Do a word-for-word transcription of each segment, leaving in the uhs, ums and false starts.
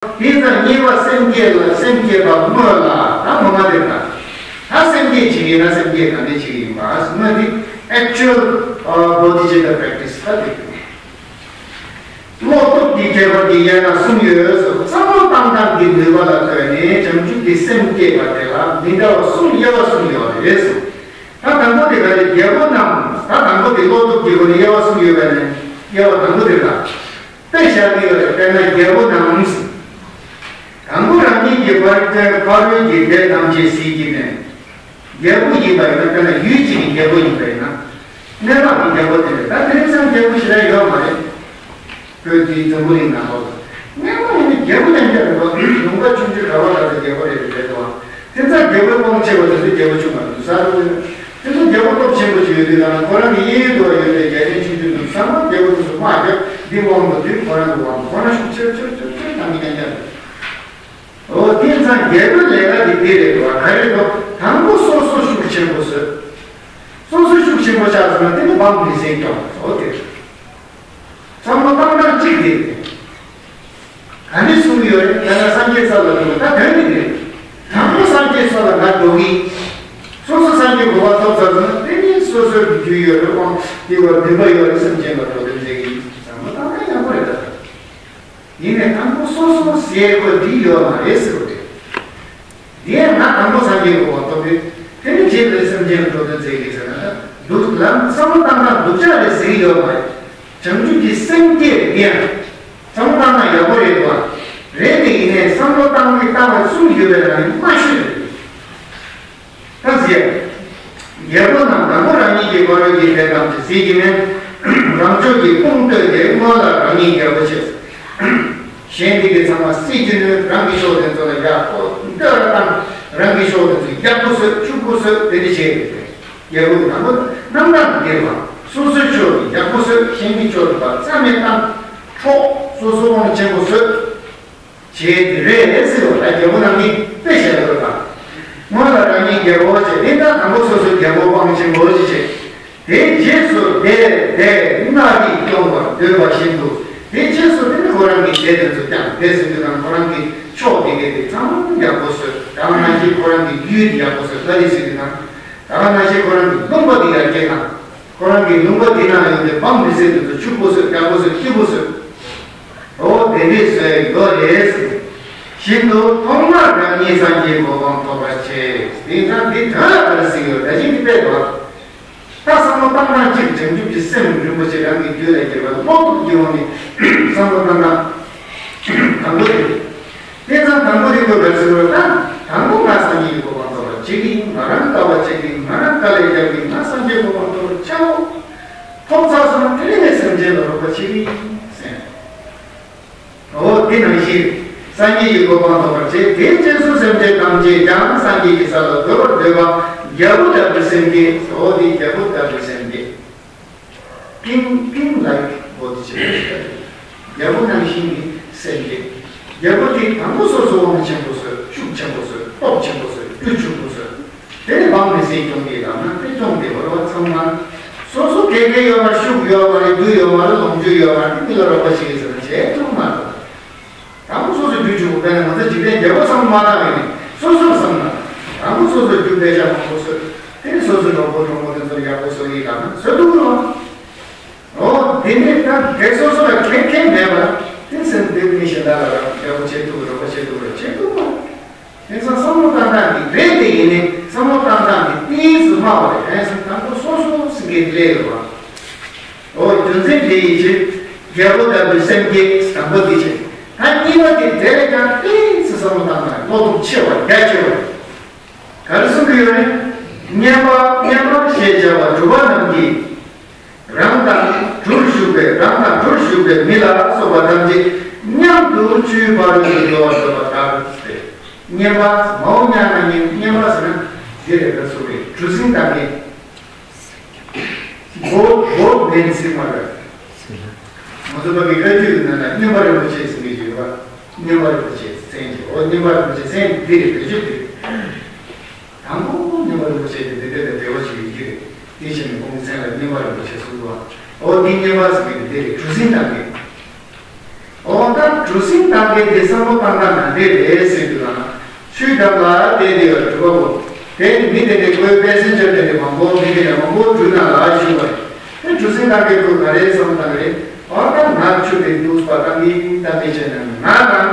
དེ་ཙམ་གཉིས་པ་སེམས་བསྐྱེད་ལ་སེམས་བསྐྱེད་པ་སྔོན་ལ་ད་ངོ་མ་དེ་ད། ད་སེམས་བསྐྱེད་བྱེད་ཀྱི་ཡིན་ན་སེམས་བསྐྱེད་ག་འདྲ་བྱེད་ཀྱི་ཡིན་པ་སྔོན་དེ་actual bodhicitta practice ད་དེ་དགོས། བློ་སྟོབས་ཀྱི་ཁྱད་པར་གྱིས་དབྱེ་ན་གསུམ་ཡོད་ཟེར། བསམ་བློ་བཏང་སྟངས་ཀྱི་ནུས་པ་ལ་ལྟོས་ནས་བྱང་ཆུབ་ཀྱི་སེམས་བསྐྱེད་པ་དེ་ལ་མི་འདྲ་བ་གསུམ་དབྱེ་བ་གསུམ་ཡོད་རེད་ཟེར། ད་དང་པོ་དེ་ག་རེ་རྒྱལ་པོ་རྣམས། ད་དང་པོ་དེ་བློ་སྟོབས་ཀྱི་སྒོ་ནས་དབྱེ་བ་གསུམ་ཡོད་པ་ནས་དབྱེ་བ་དང་པོ་དེ་ལ་དཔེ་བཞག་གི་ཡོད་རེད། དཔེར་ན་རྒྱལ་པོ་རྣམས། དང་པོ་རང་ཉིད་ཀྱི་ཕ་ཕ་རོལ་གྱི་སྡེ་ཐམས་ཅད་ཟིལ་གྱིས་མནན། རྒྱལ་པོ་ཡིན་པ་ཡིན་ན་དཔེར་ན་ཡུལ་གཅིག་གི་རྒྱལ་པོ་ཡིན་པ་ཡིན་ན། གནས་བབ་ཀྱི་རྒྱལ་པོ་དེ་རེད། ད་དེང་སང་རྒྱལ་པོ་ཞེ་དྲག་ཡོད་མ་རེད། བོད་འདིའི་འཛམ་བུ་གླིང་ནང་ལོགས་ལ། སྔོན་མ་ཡིན་ན་རྒྱལ་པོ་ཡང་བསྐྱར་རེད་པ། ལུང་པ་ཆུང་ཆུང་ག་བ་ག་ཚོད་རྒྱལ་པོ་རེད་རེད་དོ། དེ་ཚ་རྒྱལ་པོའི་དབང་ཆེ་བ་དེ་ཚོ་རྒྱལ་པོ་ཆུང་བ་འདུག་ས་རུ་དེ། དེ་ཚོ་རྒྱལ་པོ་སྟོབས་ཆེན་པོ་ཞིག་ཡོད་དུས་ད་ཁོ་རང་གི་གཡས་གཡོན་དུ་བ་ཡོད་པའི་རྒྱལ་ཕྲན་ཆུང་ཆུང་དུ་ཚང་མ་རྒྱལ་པོ་དེ་ཚོ་དམག་རྒྱབ་འདི་དབང་དུ་དུས་ཁོ་རང་གི་དབང་དུ་ཁོ་རང་ཤུགས་ཆེར་ཆེར་ཆེར་ཆེར་བཏང་གི་ཡང་བསྐྱར་རེད། འོ་དེ་ཚང་རྒྱལ་པོའི་ལས་ཀ་དེ་དེ་རེད་དོ། ག་རེ་དོ། དང་པོ་སོ་སོ་ཤུགས་ཆེན་པོ་བཟོས། སོ་སོ་ཤུགས་ཆེན་པོ་ཆགས་སོང་ན་དེ་ནི་འབངས་མི་སེར་སྐྱོང་བཟོ་དེ་རེད། བསམ་བློ་བཏང་སྟངས་གཅིག་དེ་རེད། ག་ནས་གསུང་གི་ཡོད་རེད། ད་ལྟ་སངས་རྒྱས་ས་ལ་འགྲོ་ད་དོན་ནི་རེད། དང་པོ་སངས་རྒྱས་ས་ལ་ང་འགྲོ་གི་ཡིན། སོ་སོ་སངས་རྒྱས་གོ་འཕང་ཐོབ་ཚར་སོང་ན་དེ་ནི་སོ་སོའི་རྒྱུ་ཡོད་རེད། དབང་དེ་བར་འདུན་པ་ཡོད་རེད། སེམས་ཅན་ལ་འགྲོ་དོན་མཛད་ཀྱི་ཡིན། བསམ་བློ་བཏང་ན་ཡག་པོ་རེད་ད། ཡིན་ནའི་དང་པོ་སོ་སོ་ཟེར་དགོས་འདི་ཡོད་མ་རེད་ཟེར་བ་རེད། འདི་ཡང་ང་དང་པོ་སངས་རྒྱས་གོ་འཕང་ཐོབ་པས་དེ་ནི་རྗེས་ལ་སེམས་ཅན་ལ་འགྲོ་དོན་མཛད་ཀྱི་ཟེར་ན་ད་སྡུག་ལམ་བསམ་བློ་བཏང་སྟངས་སྡུག་ཅག་རེད་ཟེར་གྱི་ཡོད་མ་རེད། བྱང་ཆུབ་ཀྱི་སེམས་བསྐྱེད་རེད། དེ་ཡང་བསམ་བློ་བཏང་ན་ཡག་པོ་རེད་དོ། རེད་དེ་ཡིན་ནའི་བསམ་བློ་བཏང་གི་ལྟ་བ་གསུམ་ཡོད་པའི་ནང་ནས་མ་ཤོད་རེད། ད་ཟེར། རྒྱལ་པོ་རྣམས་དང་པོ་རང་ཉིད་ཀྱི་ཕ་རོལ་གྱི་སྡེ་ཐམས་ཅད་ཟིལ་གྱིས་མནན། རང་ཕྱོགས་ཀྱི་དཔུང་བསྟོད་དེ་སྔོན་ལ་རང་ཉིད་རྒྱལ་པོ་བྱས། གཞན་དེ་གའི་ཚང་མ་སྲིད་ཀྱི་ནུས། རང་གི་ཕྱོགས་དེ་ཚོ་ལ་ཡག་པོ་བསྟོད་ར་བཏང་། རང་གི་ཕྱོགས་དེ་ཚོ་ཡག་པོ་བཟོས་ཕྱུག་པོ་བཟོས་དེ་འདྲ་བྱས་ཏེ། རྒྱལ་པོ་དང་པོ་རྣམ་དག་ཏུ་སྐྱེས་པ། སོ་སོའི་ཕྱོགས་ཀྱི་ཡག་པོ་བཟོས། གཞན་གྱི་ཕྱོགས་ཀྱི་བ་རྩ་མེད་བཏང་། འཕྲོག་སོ་སོ་དབང་ཆེན་པོ་བཟོས། བྱས་ཏེ་རེད་ཟེར་བ་ལ་རྒྱལ་པོ་རྣམས་ཀྱིས་དཔེ་བཤད་དགོས་པ། སྔོན་ལ་རང་ཉིད་རྒྱལ་པོ་བྱས་ཏེ་ད་དང་པོ་སོ་སོའི་རྒྱལ་པོ་དབང་ཆེན་པོ་ཞིག་བྱས། དེའི་རྗེས་སུ་སྡེ་སྡེ་མངའ་རིས་སྐྱོང་བར་འདོད་པ་བཞིན་དུ་དེའི་རྗེས་སུ་དེ་ནི་ཁོ་རང་གི་སྡེ་དེ་ཚོ་ཀྱང་སྡེ་ཟེར་དུས་ན་ཁོ་རང་གི་ཕྱོགས་དེ་གའི་དེ་ཚང་མ་ཡག་པོ་བཟོས། ད་ག་ནང་བཞིན་ཁོ་རང་གི་ཡུལ་དེ་ཡག་པོ་བཟོས། ད་རེས་ཟེར་དུས་ན་ད་ག་ནང་བཞིན་ཁོ་རང་གི་ལུང་པ་དེ་ཡར་རྒྱས་དང་། ཁོ་རང་གི་ལུང་པ་འདི་ན་ཡོད་པའི་འབངས་མི་སེར་དེ་ཚོ་ཕྱུག་པོ་བཟོས། ཡག་པོ་བཟོས། སྐྱིད་པོ་བཟོས། འོ་དེ་འདྲས་བཟོས་ཡོད་རེད། བཞིན་དུ་ཐོག་མར་རང་ཉིད་སངས་རྒྱས་གོ་འཕང་ཐོབ་པར་བྱེད། དེང་སང་འདི་དོན་ལ་ག་རེ་ཟེར་ཡོད་ད་ཅིག་འདི་དཔེ་དོན། ད་བསམ་བློ་བཏང་སྟངས་གཅིག་བྱང་ཆུབ་ཀྱི་སེམས་རིན་པོ་ཆེ་རང་གི་རྒྱུད་ལ་སྐྱེས་པ་བློ་སྟོབས་ཀྱི་དབང་ནས་བསམ་བློ་བཏང་སྟངས་དང་པོ་དེ་རེད། དེ་ཙམ་དང་པོ་དེ་དགོས་པའི་ཚུལ་ལ་ད་དང་པོ་ང་སངས་རྒྱས་ཀྱི་གོ་འཕང་ཐོབ་པར་བྱེད་ཀྱི་ཡིན། ང་རང་དཀའ་བ་སྤྱད་ཀྱི་ཡིན། ང་རང་དཀའ་ལས་རྒྱབ་ཀྱི་ཡིན། ང་སངས་རྒྱས་གོ་འཕང་ཐོབ་པར་བྱའོ། ཐོབ་ཚར་སོང་ན་དེ་ནས་སེམས་ཅན་ལ་རོགས་པ་བྱེད་ཀྱི་ཡིན་ཟེར། འོ་དེ་ནང་བཞིན་སངས་རྒྱས་ཀྱི་གོ་འཕང་ཐོབ་པར་བྱེད། དེའི་རྗེས་སུ་སེམས་ཅན་ཐམས་ཅད་ཀྱང་སངས་རྒྱས་ཀྱི་ས་ལ་འགོད་པར་འདོད་པ་རྒྱལ་པོ་ལྟ་བུའི་སེམས་བསྐྱེད། འོ་དེ་རྒྱལ་པོ་ལྟ་བུའི་སེམས་བསྐྱེད། King, king like bodhicitta། རྒྱལ་པོ་ནང་བཞིན་གྱི་སེམས་བསྐྱེད། རྒྱལ་པོ་དེ་དང་པོ་སོ་སོ་དབང་ཆེན་པོ་བཟོས། ཤུགས་ཆེན་པོ་བཟོས། སྟོབས་ཆེན་པོ་བཟོས། རྒྱུ་ཕྱུག་པོ་བཟོས། དེ་ནས་འབངས་མི་སེར་སྐྱོང་གི་ལམ་ན་དེ་སྐྱོང་བདེ་བོ་རེད་པ། ཚང་མ་སོ་སོ་དགེ་རྒན་ཡོད་མ་རེད། ཤུགས་ཡོད་མ་རེད། རྒྱུ་ཡོད་མ་རེད། ལོངས་སྤྱོད་ཡོད་མ་རེད། དེ་མི་ལ་རོགས་པ་བྱེད་ཀྱི་ཟེར་ན་བྱེད་ཐུབ་མ་རེད། དང་པོ་སོ་སོ་རྒྱུ་ཕྱུག་པོ། དཔེར་ན་ང་ཚོ་འཇིག་རྟེན་རྒྱལ་པོ་བསམ་བློ་མ་བཏང་བས་ནི་སོ་སོར་བསམ་ན། དང་པོ་སོ་སོ་རྒྱུ་དཔེ་ཆ་མང་པོ་བཟོས། དེ་ནས་སོ་སོའི་གྲོགས་པོ་གྲོགས་མོ་དེ་ཚོར་ཡག་པོ་བཟོ་ཡི་ལབ་ན་བཟོ་ཐུབ་ཀྱི་རེད་པ། འོ་དེ་ནས་ད་དེ་སོ་སོ་ལ་མཁྱེན་མཁན་མེད་པ་དེ་སེམས་དེ་མི་གཞན་དག་ལ་རང་ཡག་པོ་བྱེད་ཐུབ་རོགས་པ་བྱེད་ཐུབ་རེད། བྱེད་ཐུབ་པ། དེང་སང་བསམ་བློ་བཏང་སྟངས་འདི་རེད་དེ་ཡིན་ནའི་བསམ་བློ་བཏང་སྟངས་འདི་ཏོག་ཙམ་སྨྲ་བ་རེད། དེང་སང་དང་པོ་སོ་སོ་ཟེར་མཁན་སླེབས་ཡོད་པ། འོ་རྒྱུ་མཚན་དེ་ཡིན་ཕྱིར་རྒྱལ་པོ་ལྟ་བུའི་སེམས་བསྐྱེད་དང་པོ་འདི་བྱས། ད་གཉིས་པ་དེ་དེ་ལས་ཀྱང་ཏོག་ཙམ་བསམ་བློ་བཏང་སྟངས་བློ་སྟོབས་ཆེ་བ་རྒྱ་ཆེ་བ་རེད། ག་རེ་གསུང་གི་ཡོད་རེད། བསྙེན་པ་བསྙེན་པར་ཞེས་བྱ་བ་གྲུབ་པ་རྣམས་ཀྱིས། རང་དང་གྲུར་བཞུགས་པའི་རང་དང་གྲུར་བཞུགས་པའི་མི་ལ་སོགས་པ་ཐམས་ཅད་མཉམ་དུ་ཆུའི་ཕ་རོལ་ཏུ་སྒྲོལ་བར་འདོད་པ་ལྟར་ཏེ། བསྙེན་པ་མའོ་ཉ་ན་ཉིན་བསྙེན་པ་ཟེར་ན་འདི་རེད། ག་རེ་ཟེར་རེད། གྲུ་གཟིངས་བཏང་མཁན། མགོ་མགོ་མེན་ཟེར་མ་རེད། ང་ཚོ་བོད་ཀྱི་བཀའ་བརྒྱུད་ཀྱི་ནང་ན་མཉན་པ་རིན་པོ་ཆེ་ཟེར་མཁན་ཞིག་ཡོད་པ། མཉན་པ་རིན་པོ་ཆེ་མཚན་གྱི། འོ་མཉན་པ་རིན་པོ་ཆེ་མཚན་འདི་རེད། བེད་སྤྱོད་འདི་རེད། དང་པོ་མཉན་པ་རིན་པོ་ཆེ་དེ་འདི་འདྲ་དང་འབྲེལ་བ་ཞིག་ཡོད་ཀྱི་རེད། དེ་བཞིན་ཁོང་གི་མཚན་ལ་མཉན་པ་རིན་པོ་ཆེ་གསུངས་འདུག་པ། འོ་འདི་མཉན་པ་ཟེར་མཁན་འདི་རེད། གྲུ་གཟིངས་བཏང་མཁན། འོ་ད་ གྲུ་གཟིངས་བཏང་མཁན་དེ་བསམ་བློ་བཏང་སྟངས་ག་འདྲས་རེད་ཟེར་དུས་ལ། ཆུའི་འགྲམ་ལ་བསྡད་བསྡད་པའི་གྲུ་པ་པོ། དེ་ནི་མི་དེ་འདྲའི་ཁོའི་པེ་སེན་ཇར་དེ་འདྲའི་མང་པོ་མི་དེ་འདྲའི་མང་པོ་གྲུ་ནང་ལ་ཞུགས་པ་རེད། དེ་གྲུ་གཟིངས་བཏང་མཁན་ཁོས་ག་རེ་བསམ་བློ་བཏང་གི་རེད། ཨ་ད་ང་ཆུ་དེ་འདུག་པ་བཏང་གི་བཏང་གི་བྱས་ན་ང་དང་།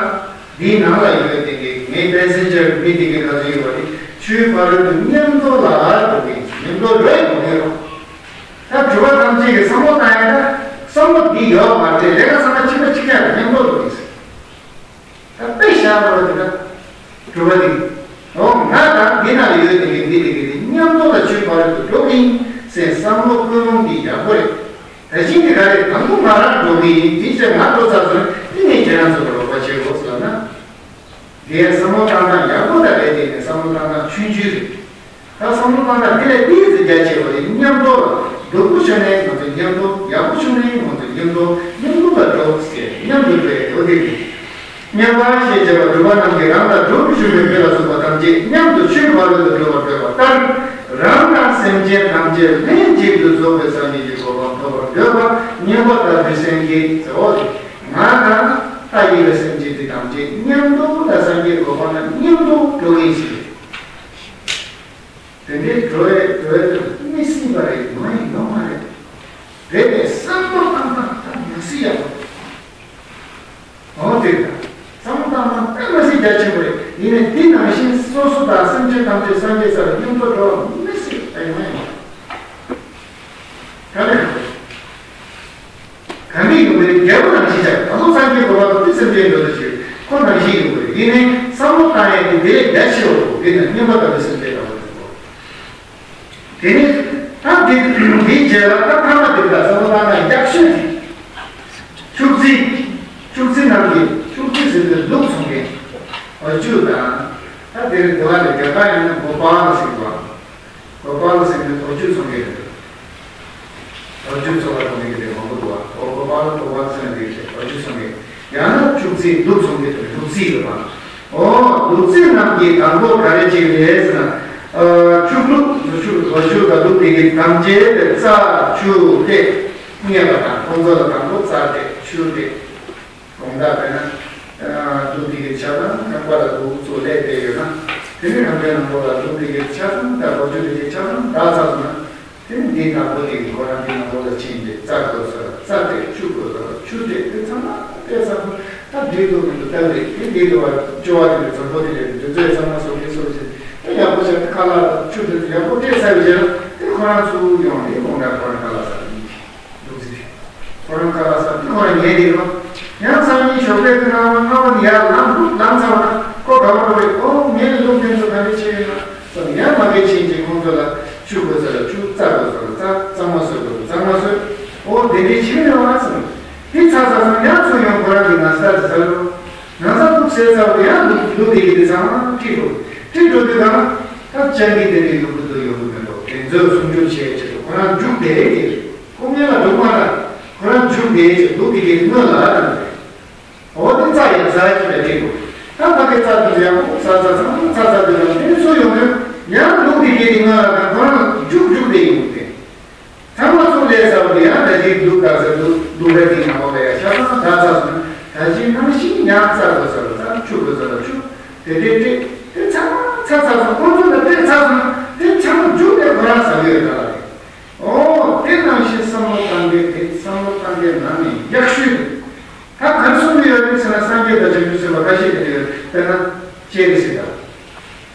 འདིའི་ནང་ལ་ཡོད་དེ་གི་ངའི་པེ་སེན་ཇར་མི་དེ་གི་ག་ཚོད་ཡོད་པ་དེ་ཆུའི་ཕ་རོལ་དུ་མཉམ་དུ་ལ་འགྲོ་གི་མཉམ་དུ་འགྲོ་ཡི་འགྲོ་གི་རོ། ད་གྲུ་པ་ཐམས་ཅད་ཀྱིས་བསམ་བློ་བཏང་ཡ་ད་བསམ་བློ་འདི་ཡོད་མ་རེད། ལས་ཀ་ཚང་མ་གཅིག་པ་གཅིག་རྐྱང་རེད། མཉམ་དུ་འགྲོ་གི་ཟེར། ད་དཔེ་བཞག་པ་འདི་ད་གྲུ་པ་འདི། འོ་ང་དང་འདི་ན་ཡོད་དེ་གི་འདི་དེ་གི་དེ་མཉམ་དུ་ལ་ཆུའི་ཕ་རོལ་དུ་འགྲོ་གི་ཡིན་ཟེར་བསམ་བློ་ཀུན་སློང་འདི་ཡག་པོ་རེད། ད་གཞི་འདི་ག་རེ་དང་པོ་ང་རང་འགྲོ་གི་ཡིན། དེ་ཕྱིར་ང་འགྲོ་ཚར་སོང་། དེ་ནས་ཁྱེད་རང་ཚོ་ལ་རོགས་པ་བྱེད་དགོས་ཟེར་ལབ་ན། དེ་ཡང་བསམ་བློ་བཏང་སྟངས་ཡག་པོ་དང་རེད། དེ་ནས་བསམ་བློ་བཏང་སྟངས་ཆུང་ཆུང་རེད། ད་བསམ་བློ་བཏང་སྟངས་དེ་ལས་ཏོག་ཙམ་རྒྱ་ཆེ་བ་རེད། མཉམ་དུ་ལ་སྡུག་པོ་བྱུང་ནའི་ང་ཚོ་མཉམ་དུ། ཡག་པོ་བྱུང་ནའི་ང་ཚོ་མཉམ་དུ། མཉམ་དུ་ལ་འགྲོ་ཟེར། མཉམ་དུ་འགྲོ་ཡ་འོ་དེ་རེད། མཉམ་པར་ཞེས་བྱ་བ་སྒྲུབ་པ་རྣམས་ཀྱིས་རང་དང་སྒྲུབ་པའི་ཆོས་ཀྱི་དཔེ་ལ་སོགས་པ་ཐམས་ཅད་མཉམ་དུ་ཆོས་ཕ་རོལ་ཏུ་འགྲོ་བར་འདོད་པ་ལྟར། རང་དང་སེམས་ཅན་ཐམས་ཅད་ལྷན་ཅིག་ཏུ་རྫོགས་པའི་སངས་རྒྱས་ཀྱི་གོ་འཕང་ཐོབ་པར་འདོད་པ་མཉམ་པ་ལྟ་བུའི་སེམས་ཀྱིས་ཟེར་བ་རེད། ང་དང་ལྷ་ཡི་བའི་སེམས་ཅན་དེ་ཐམས་ཅད་མཉམ་དུ་ལ་སངས་རྒྱས་གོ་འཕང་ལ་མཉམ་དུ་འགྲོ་གི་ཡིན་ཟེར། དེ་འདྲའི་འགྲོ་བའི་འགྲོ་བའི་དོན་མི་སྲིད་པ་རེད། ཡོང་ཡང་ཡོང་མ་རེད། རེད་པས། བསམ་བློ་བཏང་སྟངས་ད་མ་སྲིད་ཡག་པོ། འོ་དེ་རེད། བསམ་བློ་བཏང་སྟངས་ད་མ་སྲིད་རྒྱ་ཆེན་པོ་རེད། ཡིན་ནའི་དེ་ནང་བཞིན་སོ་སོ་དང་སེམས་ཅན་ཐམས་ཅད་སངས་རྒྱས་ས་ལ་མཉམ་དུ་འགྲོ་བ་མི་སྲིད་ད་ཡོང་ཡང་ཡོང་། ག་ནས་ག་ནས་ཡོང་གི་རེད། རྒྱལ་པོ་ནང་བཞིན་བྱ། ད་དུང་སངས་རྒྱས་གོ་འཕང་དེ་སེམས་ཅན་འགྲོ་དུ་ཞིག་ཁོ་ནང་བཞིན་ཡོང་གི་རེད། ཡིན་ནའི་བསམ་བློ་བཏང་ཡས་དེ་དེ་ལས་རྒྱ་ཆེ་བ་རེད། དེ་ནི་མཉམ་པ་ལྟ་བུའི་སེམས་ཅན་ལ་འོ་དེ་ནི་ད་དེ་དེའི་རྗེས་ལ་ད་ཐ་མ་དེ་ལ་བསམ་བློ་བཏང་ན་ཡག་ཤོས་དེ། ཕྱུགས་རྫི། ཕྱུགས་རྫི་རྣམས་ཀྱིས། ཕྱུགས་རྫི་ཟེར་དུས་ལུག་འཚོ་མཁན། བ་ཕྱུགས་དང་། ད་དེར་དེ་བ་ལས་རྒྱ་གར་ཡིན་ན་གོ་པཱ་ལ་ཟེར་བ། གོ་པཱ་ལ་ཟེར་དུས་བ་ཕྱུགས་འཚོ་མཁན་རེད། བ་ཕྱུགས་འཚོ་བ་གཏོང་མཁན་དེ་མང་པོ་འདུག་བ། གོ་གོ་པཱ་ལ་གོ་པཱ་ལ་ཟེར་ན་དེ་བ་ཕྱུགས་འཚོ་མཁན། ཡང་ན་ཕྱུགས་རྫི་ལུག་འཚོ་མཁན་དེ་ལུག་རྫི་ཡོད་པ། ཨོ་ལུག་རྫི་རྣམས་ཀྱིས་དང་པོ་ག་རེ་བྱེད་རེད་ཟེར་ན། ཕྱུགས་ལུག་ཕྱུགས་བ་ཕྱུགས་དང་ལུག་དེ་གའི་དམ་བཅའ་དེ་རྩྭ་ཆུ་སྟེ། རྙེད་པ་དང་ཁོང་ཚོ་ལ་དང་པོ་རྩྭ་སྟེ་ཆུ་སྟེ། དགོངས་དག་དཔེར་ན། ལུག་དེ་གའི་ཆ་ཚང་རྐང་པ་ལ་ལུག་ཚོ་ལས་བསྡད་ཡོད་ན། དེ་ནི་རང་པའི་ནང་ལོགས་ལ་ལུག་དེ་གའི་ཆ་ཚང་དང་བ་ཕྱུགས་དེ་གའི་ཆ་ཚང་བདག་ཚར་སོང་ན། དེ་ནི་འདིའི་དང་པོ་དེ་གི་ཁོ་རང་གི་ནང་ལོགས་ལ་ཕྱིན་ཏེ་རྩྭ་དགོས་ས་ལ་རྩྭ་སྟེ། ཆུ་དགོས་ས་ལ་ཆུ་སྟེ། དེ་ཚང་མ་སྟེ་ས་ཁོ་ད་འདི་དུ་མི་འདུག་ལྟ་བུ་རེད། དེ་འདི་དུ་བ་སྐྱོ་བ་དེ་འདྲ་བཟང་པོ་དེ་འདྲ་འདི་ཚོས་ཚང་མ་བཟོ་གི་བཟོ་གི་དེ་ཡག་པོ་བྱས་ཏེ་ཁ་ལག་དང་ཆུ་དེ་ཚོ་ཡག་པོ་སྟེ་ས་བའི་རྗེས་ལ་དེ་ཁོ་རང་ཚུར་ཡོང་ནས་དགོང་དག་ཁོ་རང་ཁ་ལག་ཟ་གི་ཡིན། འདུག་ཟེར། ཁོ་རང་ཁ་ལག་ཟ་དུས་ཁོ་རང་ཉལ་བསྡད་ཡོད། ཡང་སང་ཉིན་ཞོགས་པའི་ཁ་ལག་སྔ་པོ་ནས་ཡར་ལངས་འདུག་ལངས་ཚར་བ་ན་ཁོ་དགའ་པོ་འགྲོ་རེད། ཨོ་ངས་ལུག་དེ་ཚོ་ག་འདྲ་བྱས་ཡོད་ན་བསམ། ཡང་མ་གི་ཕྱིན་ཅིག་ཁོང་ཚོ་ལ་ཆུ་དགོས་ས་ལ་ཆུ། རྩྭ་དགོས་ས་ལ་རྩྭ། གཙང་མ་བཟོ་དགོས་ས་ལ་གཙང་མ་བཟོས། ཨོ་དེ་འདྲའི་བྱས་ཡོད་ཨ་བསམ། དེ་ཚར་ཚར་སོང་། ཡང་ཚུར་ཡོང་ཁོ་རང་གི་ན་ཚ་དེ་ཟ་ལོ། ན་ཚ་འདུག་ཟས་ཚར་བ་ཡང་ལུག་ལུག་དེ་གི་དེ་ཚང་མ་ཁྲིད་འགྲོ། ཁྲིད་འགྲོ་དུས་གང་ད་སྤྱང་ཀི་དེ་འདྲའི་ཡོང་གི་འདུག་ཡོང་གི་མི་འདུག་དེ་ཚོས་སྲུང་སྐྱོབ་བྱེད་ཆེད་དུ་ཁོ་རང་རྒྱུགས་བསྡད་ཀྱི་རེད། ཁོ་སྔོན་ལ་འགྲོ་མ་རེད། ཁོ་རང་རྒྱུགས་བསྡད་ཀྱི་ལུག་དེ་གའི་སྔོན་ལ་རེད། འོ་དེ་རྩྭ་ཡང་ཟ་ཡག་གི་རེད་འགྲིག་འདུག་ད་ཕ་གི་རྩྭ་དེ་ཚོ་ཡང་ཁོ་ཟ་ཟ་ཚང་མ་ཚ་ཚ་དེ་ལ་དེ་ཚོ་ཡོང་དུས་ཡང་ལུག་དེ་གའི་དེ་སྔོན་ལ་དང་ཁོ་རང་རྒྱུགས་རྒྱུགས་བསྡད་ཡོང་གི་རེད། ཚང་མ་ཚུར་སླེབས་ཚར་བ་དེ་ཡང་ད་ཅིག་འདུག་ག་ཟེར་འདུག་འདུག་ར་དེའི་ནང་ལོགས་ལ་ཡང་ཆ་ཚང་ད་ཚར་སོང་། ད་ཅིག་ནང་བཞིན་ཡང་རྩྭ་དགོས་ས་ལ་རྩྭ། ཆུ་དགོས་ས་ལ་ཆུ། དེ་དེ་དེ་དེ་ཚང་མ་ཚར་ཚར་སོང་། ཁོང་ཚོ་ལ་སྟེར་ཚར་སོང་ན་དེ་ཚང་མ་རྒྱུགས་ནས་ཁོ་རང་ཟ་གི་ཡོད་ད་ལ་རེད། ཨོ་དེ་ནང་བཞིན་བསམ་བློ་བཏང་མཁན་དེ་བསམ་བློ་བཏང་མཁན་ནང་ནས་ཡག་ཤོས་རེད། ད་ག་རེ་གསུང་གི་ཡོད་རེད་ཟེར་ན་སངས་རྒྱས་དང་བྱང་ཆུབ་སེམས་དཔའ་ཁ་ཤས་ཀྱིས་དེ་ཡོད། དཔེར་ན་སྤྱན་རས་གཟིགས་དང་།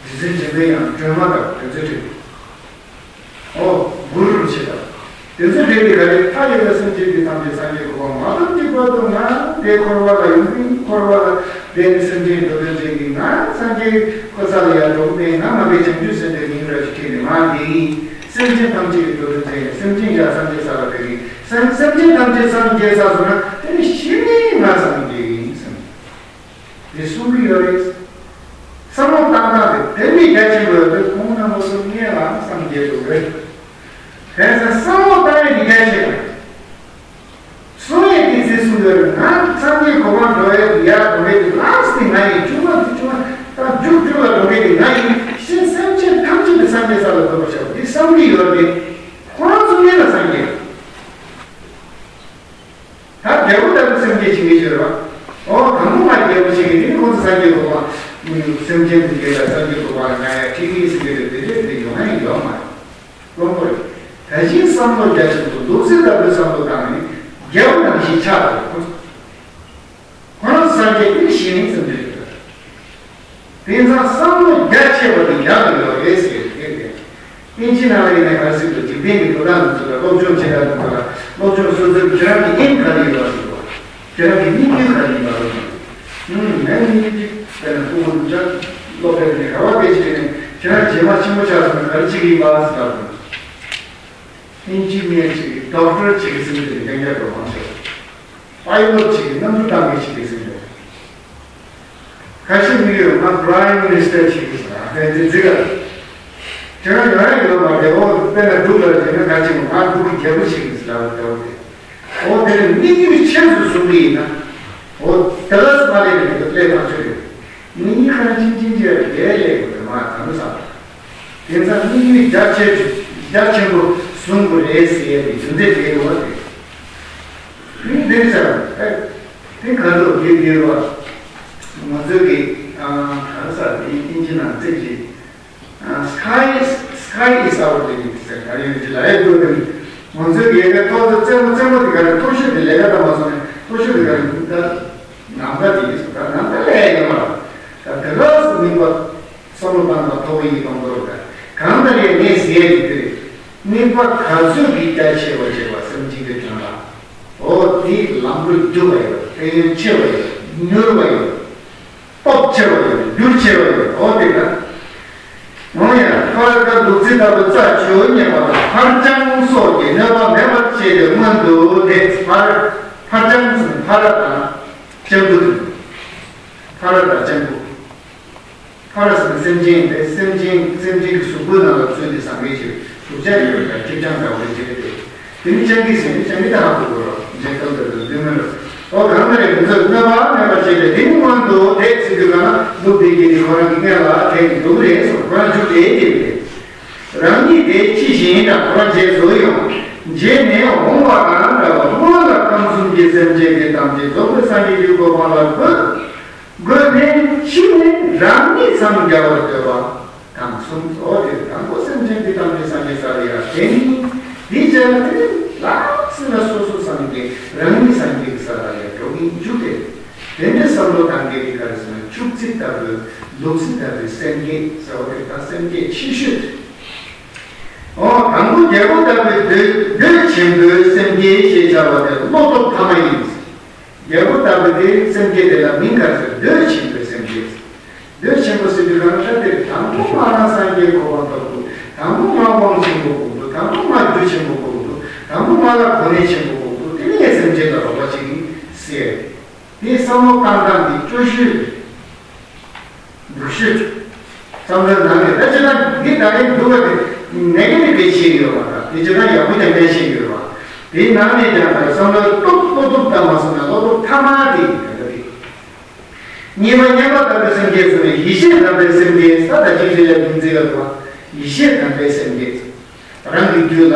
རྗེ་བཙུན་འཇམ་པའི་དབྱངས། སྒྲོལ་མ་དང་དེ་ཚོའི་གྲས། ཨོ། གུ་རུ་རིན་པོ་ཆེ་དང་། དེ་ཚོ་དྲན་པའི་ག་རེ། མཐའ་ཡས་པའི་སེམས་ཅན་འདི་ཐམས་ཅད་སངས་རྒྱས་གོ་འཕང་མ་ཐོབ་ཀྱི་བར་དུ་ང་དེ་འཁོར་བ་ལ་ཡོང་གི། འཁོར་བ་ལ་བསྡད་ནས་སེམས་ཅན་འགྲོ་དོན་བྱེད་ཀྱི། ང་སངས་རྒྱས་ཁོ་ས་ལ་ཡར་འགྲོ་གི་མེད། ང་མ་གི་བྱང་ཆུབ་སེམས་དཔའི་མིང་ར་ཅིག་ཁྱེར་ནས་ང་འདི་ཡིན། སེམས་ཅན་ཐམས་ཅད་ཀྱི་འགྲོ་དོན་བྱེད་ཀྱི། སེམས་ཅན་ཡར་སངས་རྒྱས་ས་ལ་བསྡད་ཀྱི། སེམས་སེམས་ཅན་ཐམས་ཅད་སངས་རྒྱས་ས་སོང་ན་དེ་ནི་གཞི་ནས་ང་སངས་རྒྱས་ཡིན་བསམ། དེ་གསུང་གི་ཡོད་རེད། བསམ་བློ་བཏང་སྟངས་དེ་དེ་མི་རྒྱ་ཆེན་པོ་ཡོད་དུས་ཁོང་རྣམ་པ་ཚོ་སྔོན་ལ་སངས་རྒྱས་འགྲོ་གི་རེད། གང་ཟེར་བསམ་བློ་བཏང་ཡས་དེ་རྒྱ་ཆེ་བ། གསུང་ཡས་དེ་ཚེ་གསུང་ཡོད་རེད། ང་སངས་རྒྱས་གོ་འཕང་འགྲོ་ཡས་དེ་ཡར་འགྲོ་མཁན་དེ་ལགས་སེ་ང་ཡིན། ཆུང་མ་དེ་ཆུང་མ་ད་རྒྱུག་རྒྱུག་ལ་འགྲོ་མཁན་དེ་ང་ཡིན། གཞན་སེམས་ཅན་ཐམས་ཅད་དེ་སངས་རྒྱས་ས་ལ་འགོད་པར་བྱའོ། འདི་བསམ་གྱི་ཡོད་རེད། ཁོ་རང་ཚོ་སྔོན་ལ་སངས་རྒྱས། ད་འབྲས་བུ་ལྟ་བུ་སེམས་བསྐྱེད་བྱེད་མཁན་ཞིག་རེད་བ། ཨོ་དང་པོ་ ཡོད་པ། སེམས་ཅན་དེ་གའི་ལ་སངས་རྒྱས་གོ་འཕང་ལ་ང་ཡ་ཁྲིད་ཀྱི་ཟེར་གྱི་རེད། དེ་འདྲས་དེ་ཡོང་ཡ་ཡོད་མ་རེད། དཀོན་པོ་རེད། ད་གཞན་བསམ་བློ་རྒྱ་ཆེན་པོ་ལུག་རྫི་ལྟ་བུའི་བསམ་བློ་བཏང་ནས་རྒྱལ་པོ་ནང་བཞིན་ཆགས་པ་རེད། ཁོ་རང་སངས་རྒྱས་ཀྱི་ཞིང་ཙམ་རེད། དེང་སང་བསམ་བློ་རྒྱ་ཆེ་བ་དེ་ཡག་ཡོད་རེད་ཟེར་ཏེ། དབྱིན་ཇི་ནང་ལ་ཡིན་ན་ག་རེ་ཟེར་དགོས། འཇིག་རྟེན་གྱི་དོ་བདག་ཚོ་ལ་སློབ་སྦྱོང་བྱེད་སྟངས་ཚོ་ལ་སློབ་སྦྱོང་སོ་སོའི་ཁྱེད་རང་གི་ཨེམ་ག་རེ་ཡོད་པ་ཟེར་བ། ཁྱེད་རང་གི་དམིགས་ཡུལ་ག་རེ་ཡིན་པ་རེད། ཨུམ། ངའི་དམིགས་ཡུལ་དེ་དཔེར་ན་ཕྲུ་གུ་སློབ་གྲྭ་ནས་ག་བ་བལྟས་བྱས་ནས་ཁྱེད་རང་རྗེས་མ་ཆེན་པོ་ཆགས་སོང་ན་ག་རེ་བྱེད་ཀྱི་ཡིན་པ་ཟེར་བ། ཨིན་ཇི་ནི་ཡར་བྱེད་ཀྱི། ཌོག་ཊར་བྱེད་ཀྱི་ཟེར་ནས་ཡང་བསྐྱར་དུ་མང་ཆེ་བ། པའི་ལོཊ་བྱེད་ཀྱི། གནམ་གྲུ་བཏང་མཁན་བྱེད་ཀྱི་ཟེར་འདུག་ཁ་ཤས་མི་ཡོད། ང་པ་རའིམ་མི་ནི་སི་ཊར་བྱེད་ཀྱི་ཟེར། ཨ་ཕན་ཚུན་འཛི་ག་ཁྱེད་རང་ཡོང་ཡ་ཡོད་མ་རེད། འོ་དཔེར་ན་འབྲུག་ལ་བྱས་ན་ག་ཅིག་ང་འབྲུག་གི་རྒྱལ་པོ་བྱེད་ཀྱི་ཟེར་ལབ་འདུག་འོ་དེ་ནི་དམིགས་ཡུལ་ཆེན་སུ་བཟུང་གི་ཡིན་ན། འོ་དེ་ལ་སུ་མ་ལས་ནས་ཀླད་ཐག་ཆོད་རེད། ངེད་གཉིས་ཁ་ཆིང་ཆིང་བྱས་རེད་ལས་དགོས་རེད་མ་དམ་ཟ། དེང་སང་དམིགས་ཡུལ་རྒྱ་ཆེ་རྒྱ་ཆེན་པོ་བཟུང་དགོས་རེད་ཟེར་ཡ་དེ་རྒྱུ་མཚན་དེ་རེད་བ་དེ། དེ་འདིར་ཟེར་བ་དེ་ག་ཚོད་དགེ་དགེ་བ། ང་ཚོས་ཀྱི་གང་ཟག་དེ་ཨིན་ཇི་ནང་ཚིག་ཅིག་sky is sky is our limit ཟེར་ག་རེ་ཡོད་ཅི་ལ་ཡོད་དགོས་དེ། ང་ཚོས་ཀྱི་ཡལ་ག་མཐོ་ཚོ་རྩེད་མོ་རྩེད་མོ་དེ་ག་རེ། མཐོ་ཤོས་དེ་ལས་ཀ་ད་མ་སོང་ནས་མཐོ་ཤོས་དེ་ག་རེ་ད་ནམ་མཁའ་དེ་ཡིན་སོང་། ད་ནམ་མཁའ་ལས་ཡོད་མ་རེད། ད་དེ་ག་སུ་དམིགས་པ། བསམ་བློ་བཏང་དང་ཐོག་པའི་ཡིད་དང་དོར་བ། གང་ལྟར་ཡང་ངས་ཟེར་ཡ་ཡིན་དེ་རེད། དམིགས་པ་ག་ཚོད་ཀྱིས་རྒྱ་ཆེ་བ་བྱེད་པ་སེམས་ཅན་གྱི་དོན་ལ། འོ་དེ་ལམ་འགྲོ་རྒྱུ་བ་ཡོད། ཕན་ཡོན་ཆེ་བ་ཡོད། མྱུར་བ་ཡོད། སྟོབས་ཆེ་བ་ཡོད། འགྱུར་ཆེ་བ་ཡོད། འོ་དེ་ལ། འོ་ཡ། ཕར་ཀ་ལུག་རྫི་ལྟ་བུ་རྩ་ཆེའོ་སྙམ་པ་དང་། ཕར་འགྱངས་སོགས་ཀྱི་གནོད་པ་མེད་པར་བྱས་ཏེ་སྔོན་དུ་དེ་ཕར། ཕར་འགྱངས་ཟེར་ན་ཕར་ར་དང་། ལྕགས་འགུ་དེ། ཕར་ར་དང་ལྕགས་འགུ། ཕར་ཟེར་ན་སེམས་ཅན་རེད། སེམས་ཅན་སེམས་ཅན་གྱི་གཟུགས་པོའི་ནང་ལ་ཚུད་དེ་ཟ་མཁན་ཞིག་གཟུགས་ཅན་ཡོད་པའི་ཁེར་རྐྱང་འདྲ་བོ་རེད་ཅེས་རེད་དེ། དེ་ནི་སྤྱང་ཀི་ཟེར་ནས་སྤྱང་ཀི་ད་ཧ་གོ་དགོས་རོགས། འཇལ་ཐབས་འདྲ་འདྲ་འདུག་མིན་རོགས། ཨོ་གང་ལྟར་རེད། མི་ཚོས་གནོད་པ་མེད་པར་བྱས་ཏེ་དེ་ནི་སྔོན་དུ་དེ་ཚིག་གི་གང་ན་ལུག་དེ་གྱིས་ནི་ཁོ་རང་གི་སྔོན་ལ་དེ་ནི་འགྲོ་གི་རེད་སོང་། ཁོ་རང་འཇུག་དེ་དེ་རེད། རང་ཉིད་དེ་ཕྱི་བཞིན་དང་ཁོ་རང་རྗེས་སུ་ཡོང་། རྗེས་ནས་འོང་བ་དང་འདྲ་བ་སྔོན་ལ་ཁམས་གསུམ་གྱི་སེམས་ཅན་དེ་ཐམས་ཅད་རྫོགས་པའི་སངས་རྒྱས་ཀྱི་གོ་འཕང་ལ་འགོད། དགོས་ནས་ཕྱི་ནས་རང་ཉིད་འཚང་རྒྱ་བར་འདོད་པ་དང་གསུམ། འོ་དེ་དང་པོ་སེམས་ཅན་འདི་ཐམས་ཅད་སངས་རྒྱས་ས་ལ་ཡར་བསྟན། དེའི་རྗེས་ལ་དེ་ནི་ལགས་ཟེར་ན་སོ་སོ་སངས་རྒྱས་རང་ཉིད་སངས་རྒྱས་ཀྱི་ས་ལ་ཡར་འགྲོ་གི་འཇུག་སྟེ། དེ་འདྲའི་བསམ་བློ་གཏང་མཁན་དེ་ག་རེ་ཟེར་ན་ལྕགས་རྫི་ལྟ་བུའི་ལུག་རྫི་ལྟ་བུའི་སེམས་བསྐྱེད་ཟེར་བ་དེ་དང་སེམས་བསྐྱེད་ཆེ་ཤོས་དེ། འོ་དང་པོ་རྒྱལ་པོ་ལྟ་བུའི་འདོད་འདོད་ཆེན་པོའི་སེམས་བསྐྱེད་ཞེས་བྱ་བ་དེ་བློ་སྟོབས་ཐ་མ་ཡིན། རྒྱལ་པོ་ལྟ་བུ་དེ་སེམས་བསྐྱེད་དེ་ལ་མིང་ག་ཟེར། འདོད་ཆེན་པོའི་སེམས་བསྐྱེད། འདོད་ཆེན་པོ་ཟེར་དུས་གང་ལྟར་དེ་དང་པོ་ང་རང་སངས་རྒྱས་གོ་འཕང་ཐོབ་དགོས། དང་པོ་ང་དབང་ཆེན་པོ་དགོས་འདུག་དང་པོ་ང་རྒྱུ་ཆེན་པོ་དགོས་འདུག་དང་པོ་ང་ལ་གོ་གནས་ཆེན་པོ་དགོས་འདུག་དེ་ནས་སེམས་ཅན་ལ་རོགས་པ་བྱེད་ཀྱི་ཟེར། དེའི་བསམ་བློ་བཏང་སྟངས་དེ་སྐྱོ་ཤོས་རེད། སྡུག་ཤོས། བསམ་བློའི་ནང་ནས་ད་ཅི་ད་འདི་ད་རེས་འདུག་པ་དེ་ནས་ཀྱི་ནི་དཔེ་ཤེས་ཡོད་པ་དང་དེ་ཅི་ད་ཡག་པོ་ཀྱང་ལས་ཤེས་ཡོད་པ། དེའི་ནང་ནས་ཀྱང་ད་བསམ་བློའི་སྟོབས་བློ་སྟོབས་ལྟ་མ་སོང་ན་བློ་སྟོབས་ཐ་མ་དེ་ཡིན་ད་ལྟ་དེ། གཉིས་པ་མཉམ་པ་དམ་པའི་སེམས་བསྐྱེད་ཟེར་ནས་ཡེ་ཤེས་དམ་པའི་སེམས་བསྐྱེད་ས་ད་ཅི་ཞིག་ལས་མིང་ཚིག་ལ་གོ། ཡེ་ཤེས་དམ་པའི་སེམས་བསྐྱེད། རང་གི་རྒྱུད་ལ་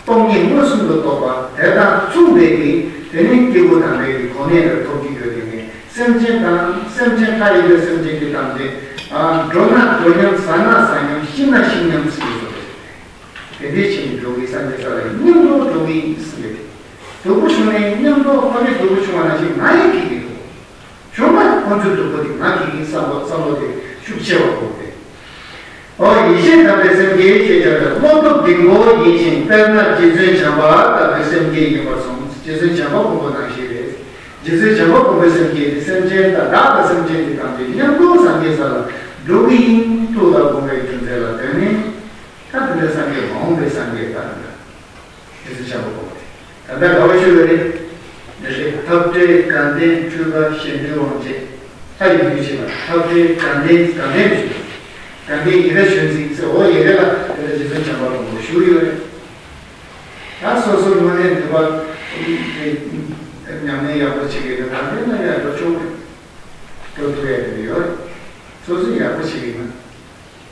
སྟོང་ཉིད་མངོན་སུམ་དུ་རྟོགས་པ་དེ་དང་མཚུངས་པའི་གི་དེ་ནི་སྐྱེས་བུ་དམ་པའི་གི་གོ་གནས་ལ་ཐོབ་ཀྱི་ཡོད་དེ་ནས་སེམས་ཅན་དང་སེམས་ཅན་ལྷ་ཡི་གི་སེམས་ཅན་གྱི་དམ་ཅན། འགྲོ་ན་འགྲོ་སྙམ། ཟ་ན་ཟ་སྙམ། ཤི་ན་ཤི་སྙམ་ཟེར་གྱི་ཡོད་རེད། དེ་འདྲའི་ཕྱིར་འགྲོ་བའི་སངས་རྒྱས་ས་ལ་མཉམ་དུ་འགྲོ་གི་ཡིན་ཟེར་གྱི་རེད། སྡུག་པོ་བྱུང་ནས་མཉམ་དུ་ཕ་མའི་སྡུག་པོ་བྱུང་བ་ནང་བཞིན་ང་ཡི་གི་གི་འགྲོ། བྱུང་ན་ཁོ་ཚོའི་སྡུག་པོ་དེ་ང་གི་ཡིན་བསམ་བློ་བསམ་བློ་དེ་ཤུགས་ཆེ་བ་དགོས་ཏེ། ཨོ་ཡེ་ཤེས་དམ་པའི་སེམས་བསྐྱེད་ཅེས་བྱ་བའི་བློ་སྟོབས་ལྡིང་པོ་ཡིན་ཞིང་དཔེར་ན་རྗེ་བཙུན་བྱམས་པ་ལྟ་བུའི་སེམས་བསྐྱེད་ཡིན་པར་གསུངས། རྗེ་བཙུན་བྱམས་པ་མགོན་པོ་ནང་བཞིན་རེད། རྗེ་བཙུན་བྱམས་པ་མགོན་པོའི་སེམས་བསྐྱེད་དེ་སེམས་ཅན་དང་བདག་དང་སེམས་ཅན་གྱི་དམ་པའི་མཉམ་དུ་སངས་རྒྱས་ས་ལ་འགྲོ་གི་ཡིན་ཐུགས་ལ་དགོངས་པའི་རྒྱུ་མཚན་ལ་བརྟེན་ནས་ད་དེ་འདྲ་སངས་རྒྱས་མ་འོངས་པའི་སངས་རྒྱས་ད་འདྲ། རྗེ་བཙུན་བྱམས་པ་མགོན་པོ་དེ། ད་ལྟ་དགའ་བ་ཞུ་བ་རེད། འདི་རེད། འཐབ་བྲལ་དགའ་ལྡན་འཕྲུལ་དགའ་གཞན་དོན་དབང་བྱེད། ལྷ་ཡི་རྒྱུད་ཅེས་པ་འཐབ་བྲལ་དགའ་ལྡན་དགའ་ལྡན་ཞུ། དགའ་ལྡན་ཡི་གེ་གཞོན་ཚིག་ཟེར་འོ་ཡི་གེ་ལ་དེ་ལ་རྗེ་བཙུན་བྱམས་པ་མགོན་པོ་ཞུ་ཡོད་རེད། ད་སོ་སོ་དངོས་གནས་འདུས་པ་དེ་ཉམས་ལེན་ཡག་པོ་བྱེད་ཀྱི་ཡོད་ན་དགའ་ལྡན་ལ་ཡང་འགྲོ་ཆོག་རེད། འགྲོ་ཐུབ་ཡ་དེ་ཡོད་རེད། སོ་སོ་ཡག་པོ་བྱེད་ཀྱི་ཡོད་ན།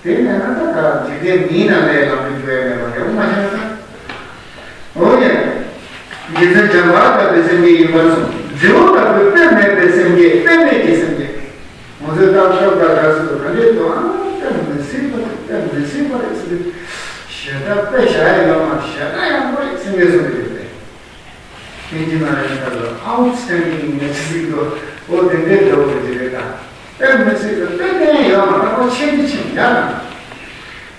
དེ་ནས་ང་ད་ད་འཇིག་རྟེན་མིའི་ནང་ལས་ལམ་དུ་འགྱུར་ཡ་མེད་པ་ཡོང་མ་ཤེས་ན་ད། འོ་ཡ། རྗེ་བཙུན་བྱམས་པ་ལྟ་བུའི་སེམས་བསྐྱེད་ཡིན་པར་གསུངས། རྫི་བོ་ལྟ་བུའི་དཔེ་མེད་པའི་སེམས་བསྐྱེད། དཔེ་མེད་ཀྱི་སེམས་བསྐྱེད། ང་ཚོས་ད་སྐབས་འགའ་འགའ་ཟེར་དུས་ག་འདྲས་འདུག་ཨ། དཔེ་མི་སྲིད་པ་རེད། དཔེ་མི་སྲིད་པ་རེད་ཟེར་དུས། ཞེ་དྲག་དཔེ་བཞག་ཡ་ཡོད་མ་རེད། ཞེ་དྲག་ཡག་པོ་རེད་ཟེར་ངེས་སོང་གི་ཡོད་རེད། དེང་གི་ན་རེ་ད་ལོ་outstanding ནས་ཟེར་གི་འདུག་འོ་དེ་འདྲས་འདྲ་བོ་རེད་ད། དཔེ་མི་སྲིད་པ་དཔེ་གཏན་ཡོད་མ་རེད། ཁོ་ཆེ་འདི་ཆེ་ཡ་ན།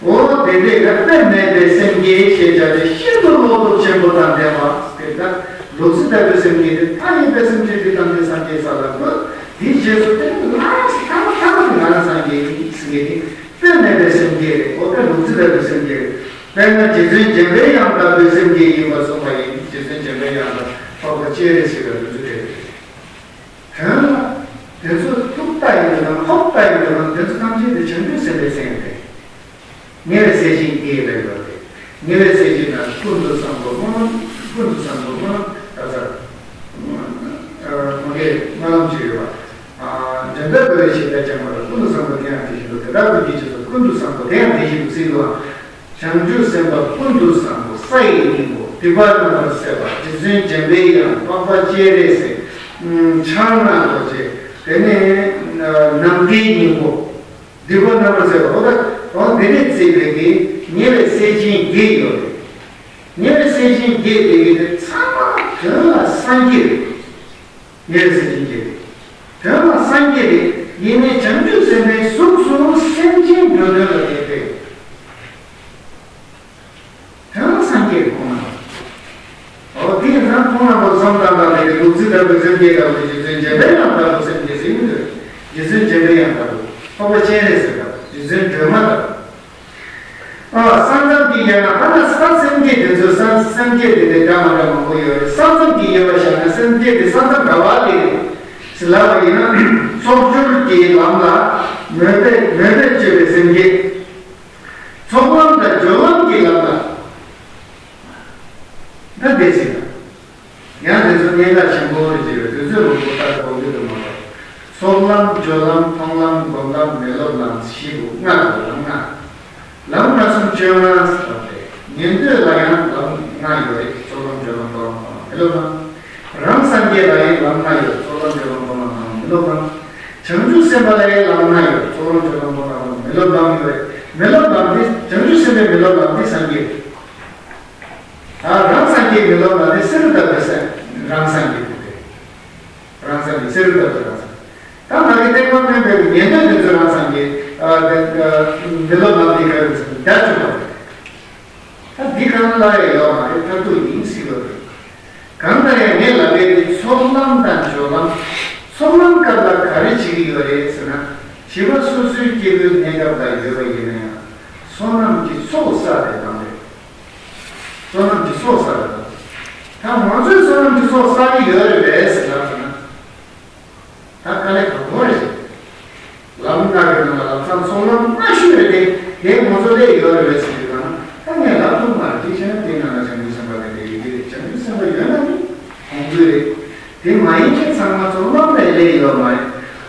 འོ་དེ་འདྲས་ན་དཔེ་མེད་པའི་སེམས་བསྐྱེད་ཞེས་བྱ་སྟེ་ཤིན་ཏུ་བློ་སྟོབས་ཆེན་པོ་དང་ལྡན་པ་དེ་ལྟར་ལུག་རྫི་ལྟ་བུའི་སེམས་བསྐྱེད་དེ་མཐའ་ཡས་པའི་སེམས་ཅན་འདི་ཐམས་ཅད་སངས་རྒྱས་ས་ལ་འགོད། དེའི་རྗེས་སུ་དེ་ལ་ཐ་མ་ཐ་མ་དེ་ང་རང་སངས་རྒྱས་ཡིན་ཟེར་མཁན་དེ་དཔེ་མེད་པའི་སེམས་བསྐྱེད་རེད། འོ་དཔེ་ལུག་རྫི་ལྟ་བུའི་སེམས་བསྐྱེད་རེད། དཔེར་ན་རྗེ་བཙུན་འཇམ་པའི་དབྱངས་ལྟ་བུའི་སེམས་བསྐྱེད་ཡིན་པར་གསུངས་པ་ཡིན། རྗེ་བཙུན་འཇམ་པའི་དབྱངས་དང་འཕགས་པ་སྤྱན་རས་གཟིགས་ལ་དེ་ཚོ་རེད། དོན་ལ། དེ་ཚོ་ཐུགས་ལྟ་ཡིན་ན་ཧོབ་ལྟ་ཡིན་ན་དེ་ཚོ་ཐམས་ཅད་དེ་བྱང་ཆུབ་སེམས་དཔའི་སེམས་རེད། ཉེ་བའི་སྲས་ཆེན་བརྒྱད་ལ་ཡོད་དེ། ཉེ་བའི་སྲས་ཆེན་ན་ཀུན་ཏུ་བཟང་པོ་སྨོན་ལམ། ཀུན་ཏུ་བཟང་པོ་སྨོན་ལམ་ད་ཚར། ཁོང་གིས་སྨོན་ལམ་ཅིག་ཡོད་པ། འཇམ་དཔལ་དཔའ་བོས་ཞེས་བྱ་ཅན་མ་ལ་ཀུན་ཏུ་བཟང་པོ་དེ་ཡང་དེ་བཞིན་དུ། དེ་ལྟ་བུ་གྱི་རྗེས་སུ་ཀུན་ཏུ་བཟང་པོ་དེ་ཡང་དེ་བཞིན་དུ་ཟེར་དུས། བྱང་ཆུབ་སེམས་དཔའ་ཀུན་ཏུ་བཟང་པོ་ས་ཡི་སྙིང་པོ་སྡིག་པ་རྣམ་པར་སེལ་བ་རྗེ་བཙུན་འཇམ་པའི་དབྱངས། འཕགས་པ་སྤྱན་རས་གཟིགས། ཕྱག་ན་རྡོ་རྗེ། དེ་ནས་ནམ་མཁའི་སྙིང་པོ། སྡིག་པ་རྣམ་པར་སེལ་བ། འོ་ད་འོ་འདི་ནས་བརྩིས་པའི་གི་ཉེ་བའི་སྲས་ཆེན་བརྒྱད་ཡོད་རེད། ཉེ་བའི་སྲས་ཆེན་བརྒྱད་དེ་གི་དེ་ཚང་མ་དོན་ལ་སངས་རྒྱས་རེད། ཉེ་བའི་སྲས་ཆེན་བརྒྱད་དེ། དོན་ལ་སངས་རྒྱས་རེད། ཡིན་ནའི་བྱང་ཆུབ་སེམས་དཔའི་གཟུགས་སུ་སེམས་ཅན་འགྲོ་དོན་ལ་དེ་དེ། དོན་ལ་སངས་རྒྱས་ཁོང་རྣམ་པ། འོ་དེ་ཡིན་ཙང་ཁོང་རྣམ་པ་བསམ་གཏན་དང་དེ་གི་ལུག་རྫི་ལྟ་བུའི་སེམས་བསྐྱེད་ལྟ་བུ་དེ་རྗེ་བཙུན་འཇམ་པའི་དབྱངས་ལྟ་བུ་སེམས་བསྐྱེད་ཟེར་གྱི་འདུག་རྗེ་བཙུན་འཇམ་པའི་དབྱངས་ལྟ་བུ། འཕགས་པ་སྤྱན་རས་གཟིགས་ལྟ་བུ། རྗེ་བཙུན་སྒྲོལ་མ་ལྟ་བུ། ཨ། ས་མཚམས་ཀྱི་དབྱེ་ན་ཨ་ན་ས་སེམས་བསྐྱེད་དེ་ཚོ་ས་སེམས་བསྐྱེད་དེ་དེ་འདྲ་མ་འདྲ་མང་པོ་ཡོད་རེད། ས་མཚམས་ཀྱི་དབྱེ་བ་བཞག་ན་སེམས་བསྐྱེད་དེ་ས་མཚམས་ག་བ་ལས་རེད་ཟེར་ལབ་པ་ཡིན་ན། ཚོགས་སྦྱོར་གྱི་ལམ་ལ་མོས་པས་མོས་པས་སྤྱོད་པའི་སེམས་བསྐྱེད། ཚོགས་ལམ་དང་སྦྱོར་ལམ་གྱི་ལམ་ལ། ད་འདས་ཟིན་ན། ཡང་དེ་ཚོ་གནད་འགག་ཆེན་པོ་རེད་ཅེས་པའི་དུས་ཚོད་མང་པོ་ལྟར་གོ་རྒྱུ་དུ་མ་བབ། ཚོགས་ལམ་སྦྱོར་ལམ་མཐོང་ལམ་སྒོམ་ལམ་མི་སློབ་ལམ་བཞི་པོ་ལྔ་དང་ལམ་ལྔ། ལམ་ལྔ་གསུམ་བཅོ་ལྔ་ཟེར་བ་རེད། ཉན་ཐོས་ལ་ཡང་ལམ་ལྔ་ཡོད་རེད། ཚོགས་ལམ་སྦྱོར་ལམ་མཐོང་ལམ་སྒོམ་ལམ་མི་སློབ་ལམ། རང་སངས་རྒྱས་ལ་ཡང་ལམ་ལྔ་ཡོད། ཚོགས་ལམ་སྦྱོར་ལམ་མཐོང་ལམ་སྒོམ་ལམ་མི་སློབ་ལམ། བྱང་ཆུབ་སེམས་དཔའ་ལ་ཡང་ལམ་ལྔ་ཡོད། ཚོགས་ལམ་སྦྱོར་ལམ་མཐོང་ལམ་སྒོམ་ལམ་མི་སློབ་ལམ་ཡོད་རེད། མི་སློབ་ལམ་དེ་བྱང་ཆུབ་སེམས་དཔའི་མི་སློབ་ལམ་དེ་སངས་རྒྱས། ད་རང་སངས་རྒྱས་མི་སློབ་ལམ་དེ་བསེ་རུ་ལྟ་བུའི་སེམས་རང་སངས་རྒྱས་དེ་རེད། རང་སངས་རྒྱས་བསེ་རུ་ལྟ་བུའི་རང་སངས་རྒྱས། ད་མ་གི་ཐེག་པ་དམན་པའི་ཉན་ཐོས་དེ་ཚོ་རང་སངས་རྒྱས། ཨ། དེ་ཨ། མི་སློབ་ལམ་དེ་ག་རེ་ཟེར་ན་བརྒྱ་བཅུ་པ་རེད། ད་འདི་གང་ལ་ཡང་ཡོད་མ་རེད། མཐར་ཐུག་ཡིན་སྲིད་པ་རེད། གང་ལྟར་ཡང་ངས་ལབ་པའི་དེ་ཚོགས་ལམ་དང་སྦྱོར་ལམ། ཚོགས་ལམ་སྐབས་ལ་ག་རེ་བྱེད་ཀྱི་ཡོད་རེད་ཟེར་ན། བྱིས་པ་སོ་སོའི་སྐྱེ་བོའི་གནས་སྐབས་ལ་ཡོད་པ་ཡིན་ན་ཡང་བསོད་ནམས་ཀྱི་ཚོགས་བསགས་པའི་ལམ་རེད། བསོད་ནམས་ཀྱི་ཚོགས་བསགས་པའི་ལམ། ད་ང་ཚོས་བསོད་ནམས་ཀྱི་ཚོགས་བསགས་ཀྱི་ཡོད་རེད་པས་ཟེར་ལབ་ཟེར་ན། ད་དཀའ་ལས་ཁག་པོ་རེད། ལམ་ལྔ་གི་ནང་ལ་ལམ་སང་ཚོགས་ལམ་ལྔ་ཤོས་རེད་དེ། དེ་ང་ཚོ་ལས་ཡོད་རེད་པས་ཟེར་གྱི་ན། ད་ངས་ལབ་ཐུབ་མ་རེད། དེ་བྱས་ན་དེ་ནང་ལ་བྱང་ཆུབ་སེམས་དཔའ་དེ་འདྲ་ཡོད་ཀྱི་རེད། བྱང་ཆུབ་སེམས་དཔའ་ཡོད་ན་ནི་ཁོང་ཚོས་རེད། དེ་མ་ཡིན་མཁན་ཚང་མ་ཚོགས་ལམ་ལས་ལས་ཡོད་མ་རེད།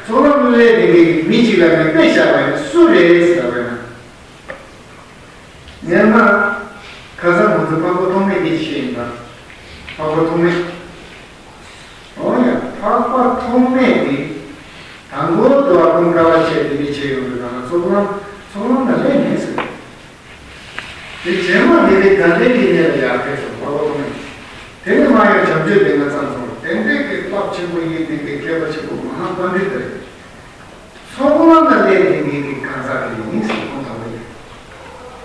ཚོགས་ལམ་ལས་དེ་འདྲའི་མི་གཅིག་ལ་ངས་དཔེ་བཞག་པ་ཡིན་ན་སུ་རེད་ཟེར་བ་ཡིན་ན། སྔོན་མ་ཁ་སང་ང་ཚོ་འཕགས་པ་ཐོགས་མེད་དེ་ཤེས་ཡིན་པ། འཕགས་པ་ཐོགས་མེད། འོ་ཡ། འཕགས་པ་ཐོགས་མེད་དེ། དང་པོ་དུ་བ་ཀུན་དཀའ་བ་སྤྱད་དེ་མི་བྱེད་ཡོང་དུས་ན་ཚོགས་ལམ་ཚོགས་ལམ་ལ་སླེབས་མེད་ཟེར། དེ་རྗེས་མ་དེ་ནི་དགའ་ལྡན་གྱི་གནས་ལ་ཡར་ཕེབས་སོང་། འཕགས་པ་ཐོགས་མེད། དེ་ནི་མ་ཡང་བྱམས་ཆོས་སྡེ་ལྔ་ཙམ་སོང་། དེ་འདྲའི་གི་རླབས་ཆེན་པོ་ཡིན། དེ་གི་མཁས་པ་ཆེན་པོ་མ་ཧཱ་པཎྜི་ཏ་རེད། ཚོགས་ལམ་ལ་སླེབས་མཁན་གྱི་གང་ཟག་དེ་ཡིན་ཟེར་ཁོང་དང་པོ་ཡིན།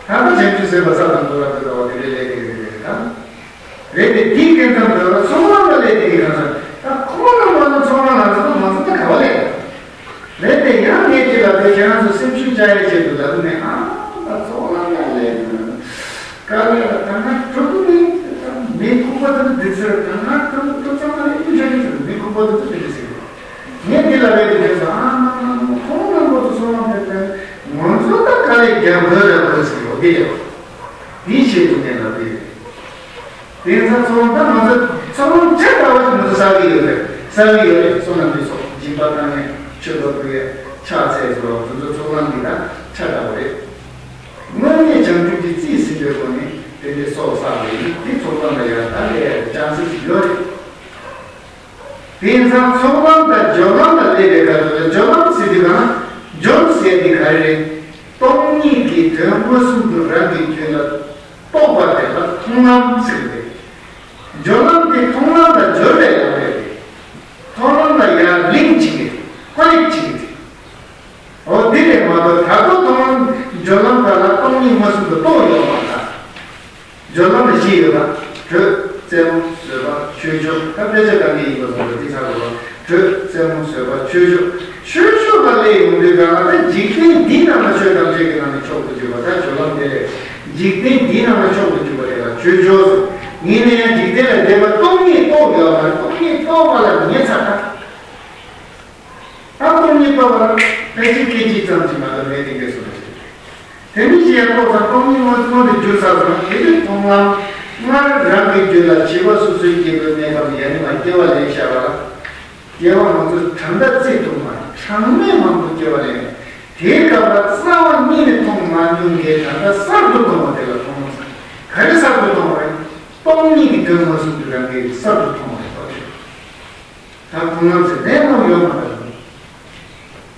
ད་ལྟ་བྱང་ཆུབ་སེམས་དཔའ་ས་དང་པོ་ལ་འགྲོ་བ་དེ་འདྲའི་ལས་དེ་རེད་རེད་ད། རེད་དེ་དེའི་སྐད་ཙམ་འགྲོ་བ་ཚོགས་ལམ་ལ་སླེབས་མཁན་གྱི་གང་ཟག་ད་ཁོང་རྣམ་པ་ལ་ཚོགས་ལམ་ལ་འགྲོ་མ་ཚོགས་ད་ག་བ་སླེབས། རེད་དེ་ཡང་ངས་ཅི་ལ་དེ་ཁྱེད་རང་ཚོ་སེམས་ཤུགས་བཅག་ཡས་ཆེད་དུ་ལབ་ནས་ཨ་ད་ཚོགས་ལམ་ལ་སླེབས་དཀའ་ལས་ལ་ད་ང་གྲུབ་ཀྱི་མེད། མི་ཁུག་པ་དེ་ཚོ་འདི་ཚོར་ད་ང་གྲུབ་གྲུབ་ཙམ་མ་རེད། ཡིན་ཆོག་གི་ཚོར་མི་ཁུག་པ་དེ་ཚོ་དེ་འདྲ་ཟེར་གི་རེད། ངས་འདི་ལ་རེད་དེ་ཁྱོད་ཚོ་ཨ་མ་མ་མ་ཁོང་རྣམ་པ་ཚོ་སོང་བ་མེད་པས་ང་ཚོ་ད་དཀའ་ལས་རྒྱབ་དགོས་རེད་དགོས་ཟེར་གི་རེད། འདི་ཆེད་དུ་ངས་ལབ་ཀྱི་རེད། དེང་སང་ཚོགས་ལམ་ད་ང་ཚོ་ཚོགས་ལམ་ཆ་ཚང་བ་ཞིག་ང་ཚོ་བསགས་ཀྱི་ཡོད་རེད། བསགས་ཀྱི་ཡོད་རེད། བསོད་ནམས་ཀྱི་ཚོགས་སྦྱིན་པ་བཏང་ནས་མཆོད་པ་ཕུལ་ཡས་ཕྱག་འཚལ་སོགས་ང་ཚོ་ཚོགས་ལམ་གྱི་ད་ཆ་ཚང་བ་རེད། དངོས་གནས་བྱང་ཆུབ་ཀྱི་རྩིས་ཟིན་པའི་སྒོ་ནས་དེ་འདྲའི་ཚོགས་བསགས་པ་ཡིན། དེ་ཚོགས་ལམ་ལ་ཡང་ད་ལས་ཡག་གི་ཅན་སི་ཞིག་ཡོད་རེད། དེ་ཡིན་ཙང་ཚོགས་ལམ་དང་སྦྱོར་ལམ་ལ་སླེབས་པའི་སྐབས་སུ་སྦྱོར་ལམ་ཟེར་དུས་གང་ན་སྦྱོར་ཟེར་དེ་ག་རེ་རེད། སྟོང་ཉིད་ཀྱི་དོན་མངོན་སུམ་དུ་རང་གི་རྒྱུད་ལ་རྟོགས་པ་དེ་ལ་མཐོང་ལམ་ཟེར་གི་རེད། སྦྱོར་ལམ་དེ་མཐོང་ལམ་ལ་སྦྱོར་བའི་ལམ་རེད། མཐོང་ལམ་ལ་ཡང་ལིང་བྱེད་ཀྱི་རེད། ཀོ་ནེག་བྱེད་ཀྱི་རེད། འོ་དེ་རེད་མ་གཏོགས་ད་དུང་མཐོང་ལམ་སྦྱོར་ལམ་ག་ལ་སྟོང་ཉིད་མངོན་སུམ་དུ་རྟོགས་ཡོད་མ་རེད། སྦྱོར་ལམ་ལ་བཞི་ཡོད་པ། དྲོད། རྩེ་མོ། བཟོད་པ། ཆོས་མཆོག་ད་དཔེ་ཆ་ག་ནས་ཡིན་པ་བཟོ་འདྲ་འདི་ཚར་རེད་བ། དྲོད། རྩེ་མོ། བཟོད་པ། ཆོས་མཆོག་ཆོས་མཆོག་ལ་སླེབས་ཡོང་དུས་གང་ལ་ད་འཇིག་རྟེན་འདི་རྣམས་ལ་ཆོས་ཐམས་ཅད་ཀྱི་ནང་ནས་མཆོག་ཏུ་གྱུར་པ་ད་སྦྱོར་ལམ་དེ་རེད། འཇིག་རྟེན་འདི་རྣམས་ལ་མཆོག་ཏུ་གྱུར་པ་དེ་ལ་ཆོས་མཆོག་ཟེར། ཡིན་ན་ཡང་འཇིག་རྟེན་ལ་བསྡད་པ་སྟོང་ཉིད་རྟོགས་ཡོད་པ་སྟོང་ཉིད་རྟོགས་པ་ལ་ཉེ་ཚར་ད། ད་སྟོང་ཉིད་རྟོགས་པ་ལ་ཕལ་ཆེར་སྐད་ཅིག་ཙམ་ཅིག་མ་གཏོགས་མེད་དེ་འགྲོ་སོང་རེད། དེ་འདྲ་ཞིག་ཡང་རྟོགས་ཙང་སྟོང་ཉིད་མངོན་མངོན་དུ་གྱུར་ཚར་སོང་། དེ་དུས་མཐོང་ལམ་སྔར་རང་གི་རྒྱུད་ལ་བྱིས་པ་སོ་སོའི་སྐྱེས་བུའི་གནས་སྐབས་ཡ་ནི་མ་སྐྱེ་བ་ལེན་བྱ་བ་ལ། སྐྱེ་བ་མང་པོ་གྲངས་ཀ་བརྩིས་ཐུབ་མ་རེད། གྲངས་མེད་མང་པོ་སྐྱེ་བ་ལེན། དེའི་སྐབས་ལ་རྩ་བ་ཉིད་ནས་མཐོང་མ་མྱོང་མཁན་ད་ལྟ་གསར་དུ་མཐོང་བ་དེ་ལ་མཐོང་ལམ་ཟེར། ག་རེ་གསར་དུ་མཐོང་བ་རེད། སྟོང་ཉིད་ཀྱི་དོན་མངོན་སུམ་དུ་རང་གིས་གསར་དུ་མཐོང་བ་རེད། ད་མཐོང་ལམ་ཟེར་ནས་མཐོང་ཡོད་མ་རེད།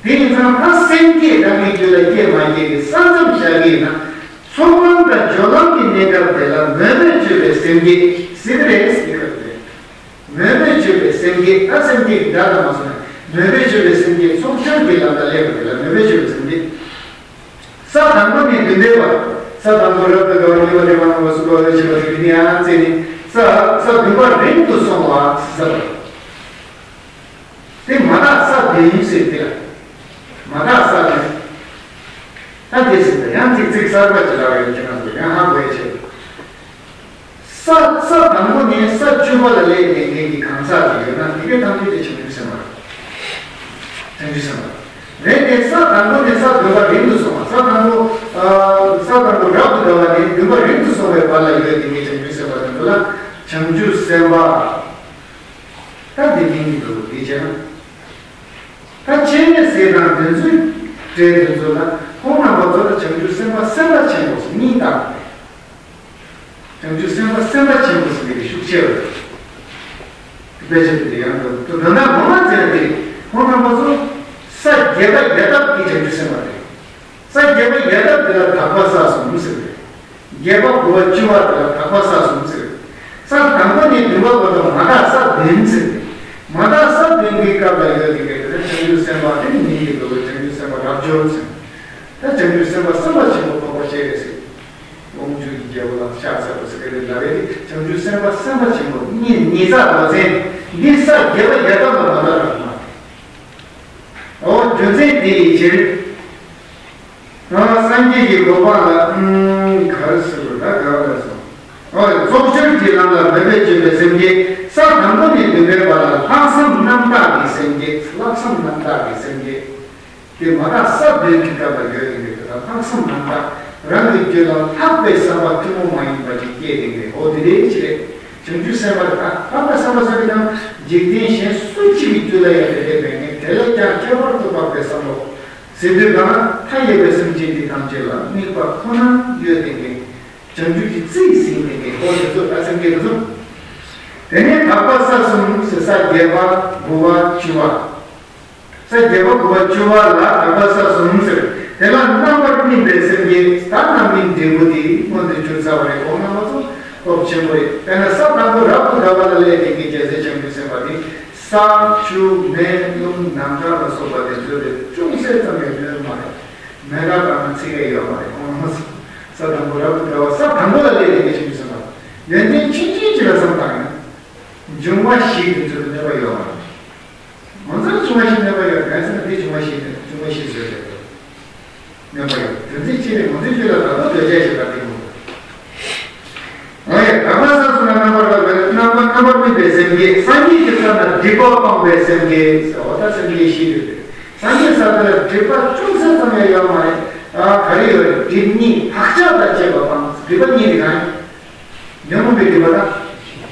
དེ་ཡིན་ཙང་ད་སེམས་བསྐྱེད་རང་གི་རྒྱུད་ལ་སྐྱེས་མ་སྐྱེས་ཀྱི་ས་མཚམས་བཞག་གི་ཡིན་ན། ཚོགས་ལམ་དང་སྦྱོར་ལམ་གྱི་གནས་སྐབས་དེ་ལ་མོས་པས་བརྗོད་པའི་སེམས་བསྐྱེད་ཟེར་གི་རེད་ཟེར་གི་རེད། མོས་པས་བརྗོད་པའི་སེམས་བསྐྱེད་ད་སེམས་བསྐྱེད་ཀྱི་སྒྲ་དང་མ་སོང་ན་མོས་པས་བརྗོད་པའི་སེམས་བསྐྱེད་ཚོགས་སྦྱོར་གྱི་ལམ་དང་ལེན་པ་དེ་ལ་མོས་པས་བརྗོད་པའི་སེམས་བསྐྱེད། ས་དང་པོ་ནས་བདུན་པའི་བར། ས་དང་པོ་རབ་ཏུ་དགའ་བ་གཉིས་པ་དྲི་མ་མང་པོ་གསུམ་པ་འོད་ཆེན་པ་ཟེར་དེ་ནས་ཡང་རྩེ་ནས་ས་ས་བདུན་པ་རིང་དུ་སོང་བ་ཟེར་བ། དེ་མ་དག་ས་བདུན་ཟེར་དེ་ལ། མ་དག་ས་བདུན། ད་དེ་ཟེར་ན་ཡང་ཚིག་ཚིག་གསར་པ་ཅིག་ལབ་ཡོད་ཀྱི་ང་ཚོ་ཡང་ཧ་གོ་ཡ་ཆེ། ས་ས་དང་པོ་ནས་ས་བཅུ་པ་ལ་སླེབས་ནས་ངེད་ཀྱི་གང་ཟག་ཅིག་ཡོད་ན་དེ་གའི་ཐམས་ཅད་དེ་བྱང་ཆུབ་སེམས་དཔའ་རེད། བྱང་ཆུབ་སེམས་དཔའ་རེད་དེ་ས་དང་པོ་ནས་ས་བདུན་པ་རིང་དུ་སོང་བ་ས་དང་པོ་ས་དང་པོ་རབ་ཏུ་དགའ་བ་ནས་བདུན་པ་རིང་དུ་སོང་བའི་བར་ལ་ཡོད་དེ་ངེད་བྱང་ཆུབ་སེམས་དཔའ་དེ་ཚོ་ལ་བྱང་ཆུབ་སེམས་དཔའ། ད་དེ་མིང་གི་འདུག་དེ་བྱས་ན། ད་ཁྱེད་ནས་ཟེར་དང་དེ་ཚོའི་གྲས་དེ་ཚོ་ལ་ཁོང་རྣམ་པ་ཚོ་ལ་བྱང་ཆུབ་སེམས་དཔའ་སེམས་དཔའ་ཆེན་པོ་ཟེར་གཉིས་བཏགས་པ་རེད། བྱང་ཆུབ་སེམས་དཔའ་སེམས་དཔའ་ཆེན་པོ་ཟེར་བའི་ཤུགས་ཆེ་བ་རེད། དཔེ་ཆ་དེ་ཡང་འདུག་དོན་དག་ངོ་མ་ཟེར་དེ་ཁོང་རྣམ་པ་ཚོ་ས་བརྒྱད་པ་ཡ་ཐབས་ཀྱི་བྱང་ཆུབ་སེམས་དཔའ་རེད། ས་བརྒྱད་པ་ཡ་ཐབས་དེ་ལ་དག་པ་ས་གསུམ་ཟེར་བས། བརྒྱད་པ་དགུ་པ་བཅུ་པ་དེ་ལ་དག་པ་ས་གསུམ་ཟེར། ས་དང་པོ་ནས་བདུན་པ་བར་དུ་མ་དག་ས་བདུན་ཟེར། མ་དག་ས་བདུན་གྱི་སྐབས་ལ་ཡོད་དེ་གའི་དེ་ལ་བྱང་ཆུབ་སེམས་དཔའ་དེ་ཉིད་ཀྱི་འགྲོ་བའི་བྱང་ཆུབ་སེམས་དཔའ་རབ་འབྱོར་ཟེར། ད་བྱང་ཆུབ་སེམས་དཔའ་སེམས་དཔའ་ཆེན་པོ་འཕགས་པ་སྤྱན་རས་གཟིགས། དབང་ཕྱུག་གི་རྒྱལ་པོ་ལ་ཕྱག་འཚལ་ལོ་ཟེར་གི་རེད་ལབ་པས་དེ་བྱང་ཆུབ་སེམས་དཔའ་སེམས་དཔའ་ཆེན་པོ་ཉིད་ཉིད་ས་མདོ་ཚན་འདི་ས་བརྒྱད་པ་ཡ་ཐབས་ལ་མ་དག་རང་མ་རེད། འོ་རྒྱུ་མཚན་དེ་ཡི་ཕྱིར། སངས་རྒྱས་ཀྱི་གོ་འཕང་ལ་ཨང་གར་སུ་ལ་ག་ལ་སོང་། འོ་ཚོགས་སྦྱོར་གྱི་ལམ་ལ་མོས་པས་བརྗོད་པའི་སེམས་བསྐྱེད་ས་དང་པོ་ནས་བདུན་པའི་བར་ལ་ལྷག་བསམ་རྣམ་དག་གི་སེམས་བསྐྱེད་ལྷག་བསམ་རྣམ་དག་གི་སེམས་བསྐྱེད། དེ་མ་དག་ས་བདུན་གྱི་སྐབས་ལ་ཡོད་དེ་འདྲའི་དེ་དག་ལྷག་བསམ་རྣམ་དག་རང་གི་རྒྱུད་ལ་ལྷག་པའི་བསམ་པ་ཐུན་མོང་མ་ཡིན་པ་ཅིག་སྐྱེས་དེ་འདྲའི་འོ་དེ་འདྲའི་ཅི་རེད། བྱང་ཆུབ་སེམས་དཔའ་དེ་དག་ལྷག་པའི་བསམ་པ་ཟེར་བའི་ནང་འཇིག་རྟེན་གཞན་སུ་གཅིག་གི་རྒྱུད་ལ་ཡང་དེ་འདྲའི་མེད་མཁན་དེ་ལས་ཀྱང་ཁྱད་པར་དུ་འཕགས་པའི་བསམ་བློ། ཟེར་དུས་གང་མཐའ་ཡས་པའི་སེམས་ཅན་དེ་ཐམས་ཅད་ལ་དམིགས་པ་ཁོ་ན་ཡོད་དེ་འདྲའི་བྱང་ཆུབ་ཀྱི་རྩིས་ཟིན་དེ་འདྲའི་འོ་དེ་ཚོ་ད་སེམས་བསྐྱེད་དེ་ཚོ། དེ་ནས་དག་པ་ས་གསུམ་ཟེར་ས་བརྒྱད་པ་དགུ་པ་བཅུ་པ། ས་བརྒྱད་པ་དགུ་པ་བཅུ་པ་ལ་དག་པ་ས་གསུམ་ཟེར། དེ་ལ་རྣམ་པར་སྨིན་པའི་སེམས་བསྐྱེད་ད་རྣམ་སྨིན་འབྲས་བུ་དེ་མངོན་དུ་གྱུར་ཚར་བ་རེད། གོང་ན་མ་སོང་སྟོབས་ཆེན་པོ་རེད། དཔེར་ན་ས་དང་པོ་རབ་ཏུ་དགའ་བ་ལ་སླེབས་དེ་གའི་རྒྱལ་སྲས་བྱང་ཆུབ་སེམས་དཔའ་དེ་ས་ཆུ་མེ་རླུང་ནམ་མཁའ་ལ་སོགས་པ་དེ་ཚོ་ལས་ཅུང་ཟད་ཙམ་ཡང་ཉོན་མ་རེད། མེ་མདའ་བཏང་ན་ཚིག་ཡང་ཡོད་མ་རེད། གོང་ན་མ་སོང་ས་དང་པོ་རབ་ཏུ་དགའ་བ་ས་དང་པོ་ལ་སླེབས་དེ་གའི་བྱང་ཆུབ་སེམས་དཔའ་ཡོན་ཏན་ཆུང་ཆུང་ཅིག་ལ་བསམ་བཏང་ཡང་འབྱུང་བ་བཞི་དེ་ཚོ་ལ་གནོད་པ་ཡོད་མ་རེད། ང་ཚོར་འབྱུང་བ་བཞི་གནོད་པ་ཡོད་གང་ཟེར་ན་འདི་འབྱུང་བ་བཞི་ནི་འབྱུང་བ་བཞི་བཟོས་རེད། གནོད་པ་ཡོད་རྒྱུ་མཚན་ཅི་རེད། ང་ཚོའི་རྒྱུད་ལ་ད་ལྟ་འདོད་ཆགས་ཞེ་དྲག་སྐྱེ་འོང་། ང་ཡང་དག་པ་ས་གསུམ་ལ་རྣམ་པར་དག་པའི་རྣམ་པ་རྣམ་པར་སྨིན་པའི་སེམས་བསྐྱེད་སངས་རྒྱས་ཀྱི་ས་ན་སྒྲིབ་པ་སྤངས་པའི་སེམས་བསྐྱེད་ཟེར་བ་ད་སེམས་བསྐྱེད་བཞི་རེད། སངས་རྒྱས་ས་དེ་ལ་སྒྲིབ་པ་ཅུང་ཟད་ཙམ་ཡང་ཡོད་མ་རེད། ཨ་ག་རེ་ཡོད་རེད། སྒྲིབ་གཉིས་བག་ཆགས་དང་བཅས་པ་སྤངས། སྒྲིབ་པ་གཉིས་དེ་གང་ཡིན། ཉོན་མོངས་པའི་སྒྲིབ་པ་དང་།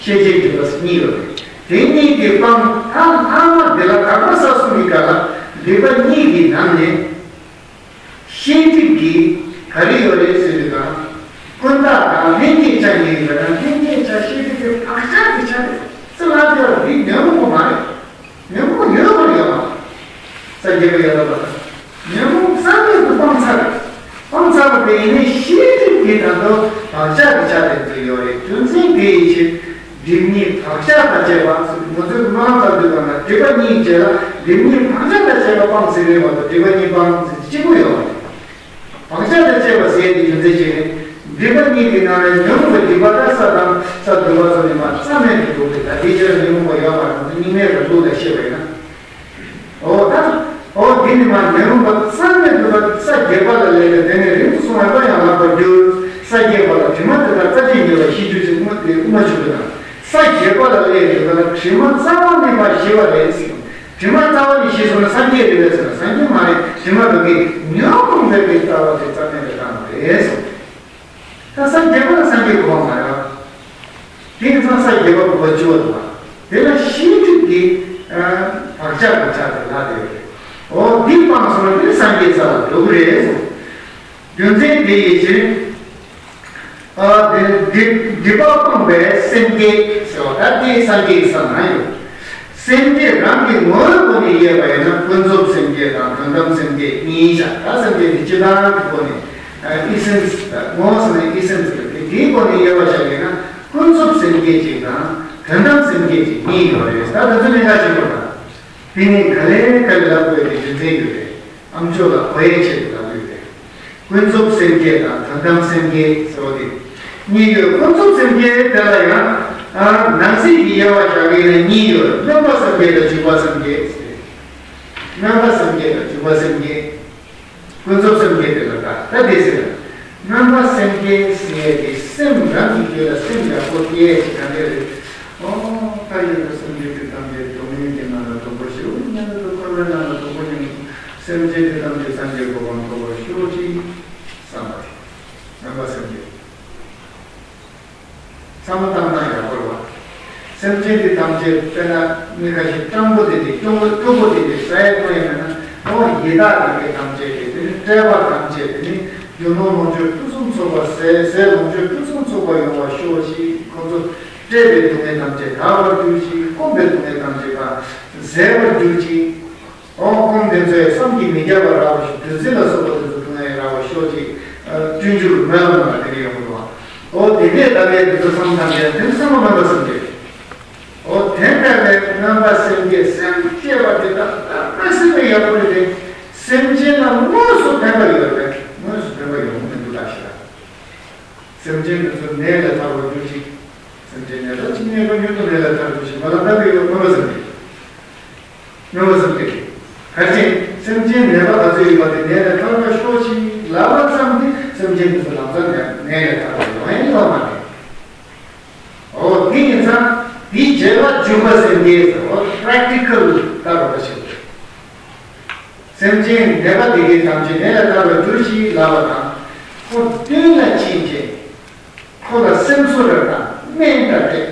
ཤེས་བྱའི་སྒྲིབ་པ་གཉིས་ཡོད་རེད། དེ་གཉིས་ཀྱི་སྤང་ཐང་ལྷག་མ་དེ་ལ་དག་པ་ས་གསུམ་གྱི་སྐབས་ལ་སྒྲིབ་པ་གཉིས་ཀྱི་ནང་ནས། ཤེས་སྒྲིབ་ཀྱི་ག་རེ་ཡོད་རེད་ཟེར་དུས་གང་། ཀུན་བརྟགས་དང་ལྷན་སྐྱེས་ཆ་གཉིས་ཡོད་ན་ལྷན་སྐྱེས་ཆ་ཤེས་སྒྲིབ་ཀྱི་བག་ཆགས་ཀྱི་ཆ་རེད། ཙི་ལ་དེ་ལ་རིགས་ཉོན་མོངས་པ་མ་རེད། ཡོད་ཡོད་པ་དང་། ཉོན་མོངས་རྩ་མེད་དུ་སྤངས་ཚར། སྤངས་ཚར་བ་དེ་ཡིན་ནའི་ཤེས་སྒྲིབ་དེ་ད་དུང་བག་ཆགས་ཀྱི་ཆ་དེ་ཚོ་ཡོད་རེད། རྒྱུ་མཚན་དེ་ཡི་ཕྱིར་སྒྲིབ་གཉིས་བག་ཆགས་དང་བཅས་པ། ང་ཚོའི་སྨོན་ལམ་བཏབ་དུས་གང་ལ་སྒྲིབ་པ་གཉིས་བཅས་ལ་སྒྲིབ་གཉིས་བག་ཆགས་དང་བཅས་པ་སྤངས་ཟེར་བའི་བར་དུ་སྒྲིབ་པ་གཉིས་སྤངས་ཟེར་གཅིག་པུ་ཡོད་པ་རེད། བག་ཆགས་དང་བཅས་པ་ཟེར་དེ་རྒྱུ་མཚན་ཅི་རེད། སྒྲིབ་པ་གཉིས་ཀྱི་ནང་ནས་ཉོན་མོངས་པའི་སྒྲིབ་པ་དང་ས་དང་ས་བདུན་པ་སོགས་ནི་མ་རྩ་མེད་དུ་འགྲོ་བའི་ད་དེ་ཕྱིར་ཉོན་མོངས་པ་ཡོད་པ་རང་དུ་གཉིས་མེད་པར་ལུགས་ལ་བཤད་པ་ཡིན་ན། འོ་ད། འོ་འདི་ནི་མ་ཉོན་མོངས་པ་རྩ་མེད་དུ་ས་བརྒྱད་པ་ལ་ལས་ཏེ་དེ་ནས་རིམ་དུ་སོང་བ་ཡང་ལག་པར་འགྱུར། ས་བརྒྱད་པ་ལ་དྲི་མ་དེ་དག་རྩ་བཅད་ཉེ་བར་ཞི་འགྱུར་ཞིང་དབུ་མ་དེ་དབུ་མ་འཇུག་པ་དང་། ས་བརྒྱད་པ་ལ་ལས་ཏེ་དྲི་མ་རྩ་བ་ནས་མ་ཞི་བ་རེད་ཟེར། དྲི་མ་རྩ་བ་ནས་ཞི་སོང་ན་སངས་རྒྱས་རེད་པས་ཟེར་ན་སངས་རྒྱས་མ་རེད། དྲི་མ་དེ་གའི་ཉོན་མོངས་པའི་གི་ལྟ་བ་དེ་རྩ་མེད་དུ་བཏང་བ་རེད་ཟེར། ད་ས་བརྒྱད་པ་ལ་སངས་རྒྱས་གོ་བ་མ་རེད་བ། དེ་ཡིན་ཙང་ས་བརྒྱད་པ་གོ་བ་བཅུ་པ་དང་། དེ་ལ་ཤེས་སྒྲིབ་ཀྱི་བག་ཆགས་ཀྱི་ཆ་དེ་ལ་དེ་རེད། འོ་འདི་སྤངས་སོང་ན་དེ་སངས་རྒྱས་ས་ལ་འགྲོ་གི་རེད་ཟེར། རྒྱུ་མཚན་དེ་ཡི་ཕྱིར། ཨ་དེ་སྒྲིབ་སྒྲིབ་པ་སྤངས་པའི་སེམས་བསྐྱེད་ཟེར་བ་ད་དེ་སངས་རྒྱས་ས་ན་ཡོད། སེམས་བསྐྱེད་རང་གི་ངོ་བོའི་སྒོ་ནས་དབྱེ་བ་ཡིན་ན་ཀུན་རྫོབ་སེམས་བསྐྱེད་དང་དོན་དམ་སེམས་བསྐྱེད་གཉིས་བཞག་ད་སེམས་བསྐྱེད་འདི་སྤྱི་བཏང་གི་སྒོ་ནས་ཨི་སེམས་ངོ་བོ་ཟེར་ན་ཨི་སེམས་ཟེར་ཏེ་དེའི་སྒོ་ནས་དབྱེ་བ་བཞག་ཡིན་ན་ཀུན་རྫོབ་སེམས་བསྐྱེད་ཅིག་དང་དོན་དམ་སེམས་བསྐྱེད་ཅིག་གཉིས་ཡོད་རེད། ད་དེ་ཚོ་གནད་འགག་ཆེན་པོ་དང་དེ་ནི་ག་ལེ་ག་ལེ་ལབ་དགོས་པའི་རྒྱུ་མཚན་ཡོད་རེད། ཨ་མཆོག་ལ་གོ་ཡའི་ཆེད་དུ་ལབ་ཡོད་པས། ཀུན་རྫོབ་སེམས་བསྐྱེད་དང་དོན་དམ་སེམས་བསྐྱེད་ཟེར་བ་དེ། གཉིས་ཡོད། ཀུན་རྫོབ་སེམས་བསྐྱེད་དེ་ལ་ཡང་། ཨ་ནང་གསེས་ཀྱི་དབྱེ་བ་བཞག་གི་ཡིན་ན་གཉིས་ཡོད། སྨོན་པ་སེམས་བསྐྱེད་དང་འཇུག་པ་སེམས་བསྐྱེད་ཟེར། སྨོན་པ་སེམས་བསྐྱེད་དང་འཇུག་པ་སེམས་བསྐྱེད། ཀུན་རྫོབ་སེམས་བསྐྱེད་དེ་ལ་ད་ད་དེ་ཟེར། སྨོན་པ་སེམས་བསྐྱེད་ཟེར་ཡས་དེ་སེམས་རང་གི་རྒྱུད་ལ་སེམས་ཡག་པོ་སྐྱེ་ཡས་ཅིག་ག་འདྲ་རེད། ཨོ། ད་ཡོད་པའི་སེམས་ཅན་དེ་ཐམས་ཅད་སྡུག་བསྔལ་གྱི་ནང་ལ་སྡུག་པོ་ཞེ་པོ་མྱོང་གི་འདུག་འཁོར་བའི་ནང་ལ་སྡུག་པོ་མྱོང་གི་འདུག་སེམས་ཅན་དེ་ཐམས་ཅད་སངས་རྒྱས་གོ་འཕང་ཐོབ་པར་ཤོག་ཅིག་བསམ་པ་རེད། སྨོན་པ་སེམས་བསྐྱེད། བསམ་བློ་བཏང་ན་ཡག་པོ་རེད་བ། སེམས་ཅན་དེ་ཐམས་ཅད་དཔེར་ན་མི་ཁ་ཤས་སྤྲང་པོ་དེ་དེ་སྐྱོ་པོ་སྐྱོ་པོ་དེ་དེ་ས་ཡ་ཐོན་ཡ་མེད་ན་ཨོ་ཡི་དྭགས་དེ་གའི་ཐམས་ཅད་དེ་དེ་ནི་བཀྲེས་པ་ཐམས་ཅད་དེ་ནི་རྒྱུ་ནོར་ལོངས་སྤྱོད་ཕུན་སུམ་ཚོགས་པ་ཟས་ཟས་ལོངས་སྤྱོད་ཕུན་སུམ་ཚོགས་པ་ཡོང་བར་ཤོག་ཅིག་ཁོ་ཚོ་བཀྲེས་པའི་སྡུག་བསྔལ་ཐམས་ཅད་དག་པར་གྱུར་ཅིག་སྐོམ་པའི་སྡུག་བསྔལ་ཐམས་ཅད་ཀྱང་ཟད་པར་གྱུར་ཅིག་ཨོ་སྐོམ་དེ་ཚོས་བསམ་གྱིས་མི་ཁྱབ་པ་རག་པར་ཤོག་བདུད་རྩི་ལ་སོགས་པ་དེ་ཚོ་འཐུང་ཡང་རག་པར་ཤོག་ཅིག་སྤྱོད་འཇུག་སྨོན་ལམ་ལ་དེ་ག་ཡོང་གི་འདུག་ཨོ་དེ་འདྲས་ལྟ་བའི་དེ་ཚོ་བསམ་བཏང་ཡང་དེ་བསམ་པ་སྨོན་པ་སེམས་བསྐྱེད། ཨོ་དེ་ལྟ་བའི་སྨོན་པ་སེམས་བསྐྱེད་སེམས་བསྐྱེད་པ་དེ་དག་ད་སྨོན་སེམས་པའི་ཡག་པོ་རེད་དེ། སེམས་ཅན་ལ་དངོས་སུ་ཕན་པ་ཡོད་པས་དངོས་སུ་ཕན་པ་ཡོང་གི་མི་འདུག་ལ་ཞེ་ན། སེམས་ཅན་དེ་ཚོ་ནད་ལས་ཐར་བར་གྱུར་ཅིག་སེམས་ཅན་ནད་རབ་ཅིག་ནད་པ་མྱུར་དུ་ནད་ལས་ཐར་གྱུར་ཅིག་སྨོན་ལམ་བཏབ་པའི་ཡོད་སྨོན་པ་སེམས་བསྐྱེད། སྨོན་པ་སེམས་བསྐྱེད། གལ་ཏེ་སེམས་ཅན་ནད་པ་ག་ཚོད་ཡོད་པ་དེ་ནད་ལས་ཐར་བར་ཤོག་ཅིག་ལབ་པ་ཙམ་གྱིས་སེམས་ཅན་དེ་ཚོ་ལམ་སང་ནད་ནད་ལས་ཐར་བ་ཡོང་ཡ་ཡོད་མ་རེད། འོ་དེ་ཡིན་ཙང་དེའི་རྗེས་ལ་འཇུག་པ་སེམས་བསྐྱེད་ཟེར་བ་པྲེག་ཊི་ཀལ་ལྟ་བུ་ཞིག་རེད། སེམས་ཅན་ནད་པ་དེ་གའི་ཐམས་ཅད་ནད་ལས་ཐར་བར་གྱུར་ཅིག་ལབ་པ་དང་། ཁོ་མདུན་ལ་ཕྱིན་ཅིང་། ཁོ་ལ་སེམས་གསོ་ར་དང་སྨན་དང་སྤྲད།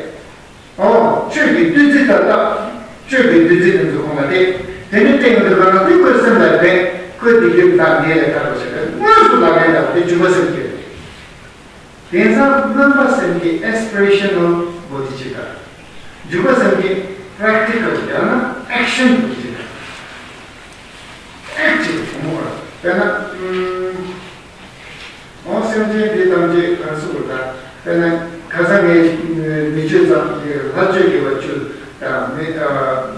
ཨོ། ཆོས་ཀྱི་བདུད་རྩི་དང་བཏབ། ཆོས་ཀྱི་བདུད་རྩི་དེ་ཚོ་ཁོང་ལ་སྤྲད། དེ་ནས་སྤྲད་ཡོང་དུས་གང་ལ་དེ་ཁོའི་སེམས་ལ་ཕན། ཁོས་དེ་རྒྱུན་དག་ནད་ལས་ཐར་བ་ཞིག་རེད། དངོས་སུ་ལག་ལེན་དང་དེ་འཇུག་པ་སེམས་བསྐྱེད་རེད། དེང་སང་སྨོན་པ་སེམས་བསྐྱེད་ཨེ་སི་པི་རེ་ཤ་ནལ་བོ་དྷི་ཅི་ཏ། འཇུག་པ་སེམས་བསྐྱེད་པྲེག་ཊི་ཀལ་ཡང་ན་ཨེག་ཤན་བོ་དྷི་ཅི་ཏ། ཨེག་ཊི་བྷི་མོ་ར། དཔེར་ན། ཨོ་སེམས་ཅན་འདི་ཐམས་ཅད་གང་སུ་བུ་ད། དཔེར་ན་ཁ་སང་ངས་མི་ཆོས་ཙམ་གྱི་ལྷ་ཆོས་དགེ་བ་བཅུ་དང་མི་